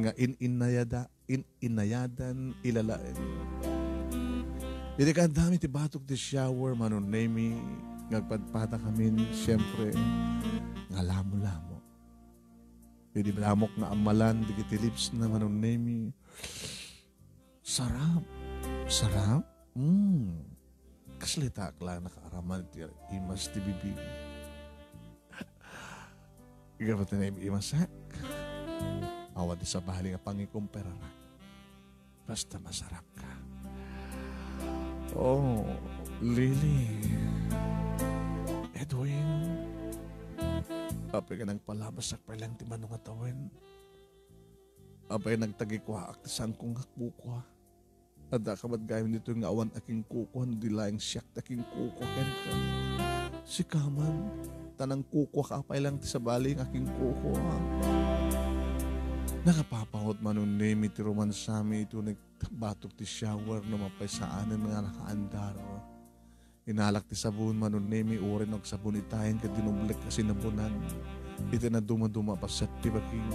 nga in-innayada, in-innayadan ilalaen. Idi kaaddami ti batok ti shower, Manong Nemi, nga agpadpadakamin, siempre, nga lamo-lamo. Idi damok nga ammalan dagiti lips na, Manong Nemi, sarap. Sarap? Mm. Kasla ita ak laeng nakaaraman ti imas ti bibig. Gapu ta naimasak. Awan ti sabali nga pangikomparara. Basta masarap ka. Oh, Lily. Edwin. Apay nga nagpalabasak pay lang ti mano nga tawen. Apay nagtagikuaak ti saanko nga kukua. Adda ka met gayam ditoy nga awan a kinkukua no di laeng siak ti akinkukua kenka. Sika man, ta nangkukuaka pay lang ti sabali nga akinkukua. Nakapapawot, Manong Nemi, ti romansami iti uneg batok ti shower no mapay saanen nga nakaandar. Inalak ti sabon, Manong Nemi, uray no agsabon itayen ket dinublek a sinabonan. Iti nadumaduma a paset ti baking.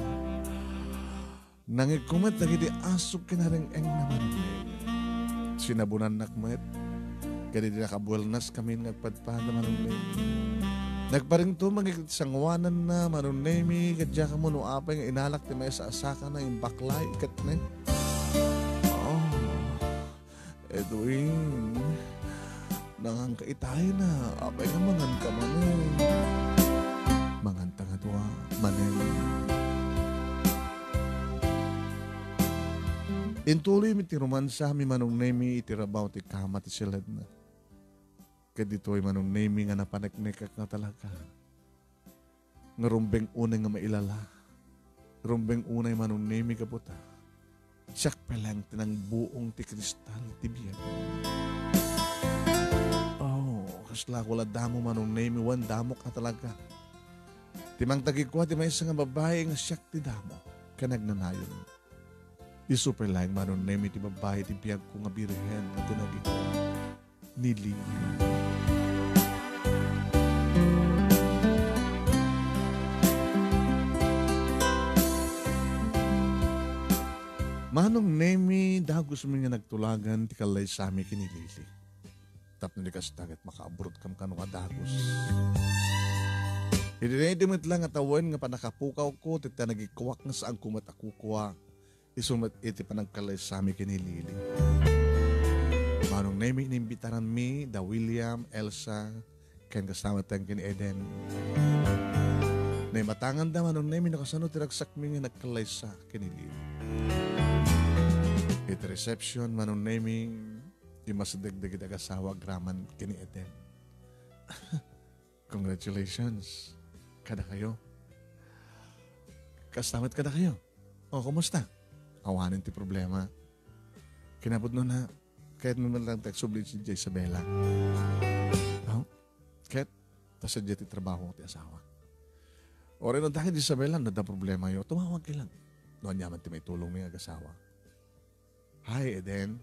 Nangikko met dagiti asuk ken areng-engna, Manong Nemi. Sinabonannak met. Ket idi nakabuelnaskamin nga agpadpada, Manong Nemi. Nagparingto mangik-, sanguananna, Manong Nemi, ket diak ammo no apay nga inalak ti maysa a sakana, imbaklay ket ne. Oh. Edwin, nanganka itay na. Apay nga manganka manen? Manganta nga dua, manen. Intuloy mi ti romansa mi, Manong Nemi, iti rabaw ti kama ti siledna. Ket ditoy, Manong Nemi, nga napaneknekak nga talaga. Nga rumbeng unay nga mailala. Rumbeng unay, Manong Nemi, gapu ta siak pay laeng ti nangbuong ti kristal ti biag. Oh, kasla ko la damo, Manong Nemi, wen damok a talaga. Ti mangtagikua ti maysa nga babai nga siak ti damo ken agnanayon. Isu pay laeng, Manong Nemi, ti babai ti biagko nga birhen nga tinagikua ni Lily. Manong Nemi, dagusmi nga nagtulagan ti kallaysami ken ni Lily. Tapno di kasta ket makaabrotkam kano a dagus. Idi daydi met la nga tawen nga pannakapukawko, ti tinagikuak nga saanko met a kukua. Isu met iti panagkallaysami ken ni Lily. Manong Nemi, inimbitaranmi da William, Elsa, ken kastamatayo ken ni Eden. Naimatanganda, Manong Nemi, no kasano ti ragsakmi nga nagkallaysa ken ni Lily. Iti reception, Manong Nemi, immasideg dagiti agasawa agraman ken ni Eden. Congratulations kadakayo. Kasta met kadakayo. O, kumusta? Awanen ti problema. Kinapudno na, kayatmi met laeng ti agsubli idiay Isabela. Aw, ket, ta sadiay ti trabaho ti asawa. Uray no adda idiay Isabela, no adda problemayo, tumawagki lang. No aniaman ti maitulongmi nga agasawa. Hi, Eden.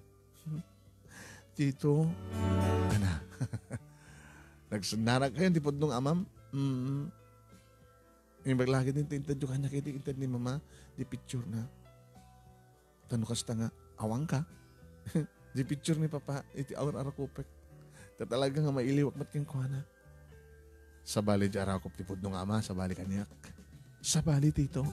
Tito. Ana. Nagsennanak kayo ti pudno nga amam? Mm. Imbag lagi din ti intedyo kanya kay di inted ni mama, di picture na. Tano kasta nga, awan ka? Di picture ni papa, iti awan arakupek. Ta talaga nga mailiwak met kenkuana. Sabali di arakop ti pudno nga ama, sabali kaniak. Sabali, Tito.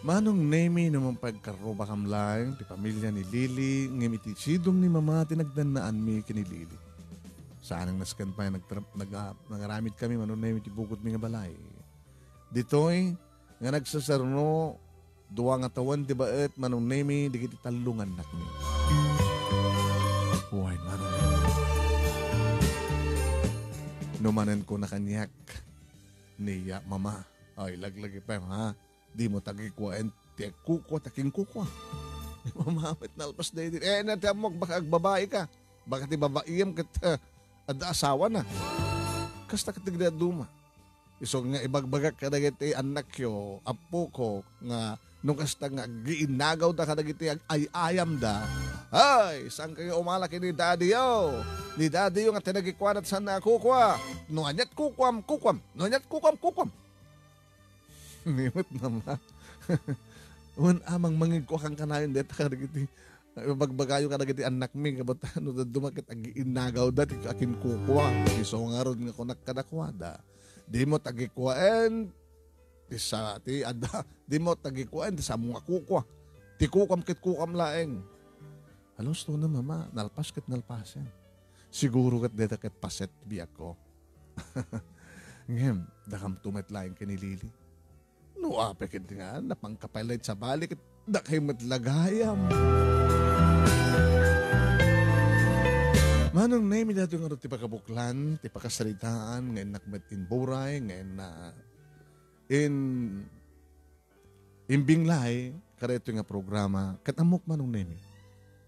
Manong Nemi, no mapagkarrubakam laeng ti pamilya ni Lily, ngem iti sidong ni Mama ti nagdannaanmi ken ni Lily. Saan nga nasken pay nagtra-, nag-, ah, nangaramid kami, Manong Nemi, ti bukod mi nga balay. Ditoy, nga nagsaserno, dua nga tawen ti baet, Manong Nemi, dagiti tallo nga annakmi. Wen, Manong Nemi. No manenko na kaniak, ni ya, Mama, ay, laglagi pa, ha? Dimo tagikuaen ti agkukua, ta kinkukua. Ni Mama met nalpas daydi. Eh, na ti ammok, baka agbabai ka. Baka ti babaiem ket, eh, adda asawana. Kasta ket dagiti dadduma. Isu nga ibagbagak kadagiti annakyo, appoko, nga no kasta nga agiinnagawda kadagiti ag-, ay-ayamda, ay, saan kayo umala ken ni daddy yo? Ni daddy yo nga tinagikuana ti saan a kukua. No aniat kukuam, kukuam. No aniat kukuam, kukuam. Ni met, Mama. Wen, amang mangigkuakan kanayon deta kadagiti Ibagbagayo kadagiti annakmi, kabat-, no dadduma ket agiinnagawda ti akinkukua. Isu ngarud nga kunak kadakuada, dimo tagikuaen ti sa-, ti adda, dimo tagikuaen ti samo nga kukua. Ti kukuam ket kukuam laeng. Alusto na, Mama, nalpas ket nalpasen. Siguro ket deta ket paset ti biagko. Ngem, dakamto met laeng ken ni Lily. No apay ket nga, napangkapay laeng sabali ket dakay met la gayam. Manong Nemi, datoy ngarud ti pakabuklan, ti pakasaritaan, nga innak met imburay, nga inna-, in-, imbinglay, kadaytoy nga programa, ket ammok, Manong Nemi,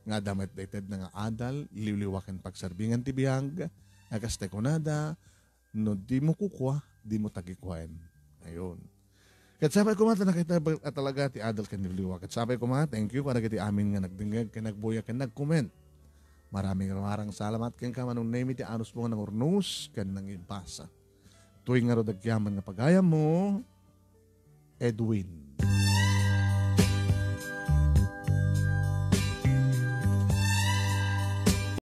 nga adda met daytay nga adal, liwliwa ken pagserbingan ti biag, a kas ti kunada, no dimo kukua, dimo tagikuaen. Ayun. Ket sapay koma ta nakita a talaga ti adal ken ni Liwa. Ket sapay koma, thank you kadagiti amin nga nagdengngeg ken nagbuya ken nag-comment. Maraming maraming salamat kenka, Manong Nemi, ti anusmo nga nangurnos ken nangimbasa. Toy ngarud agyaman nga pagayammo, Edwin.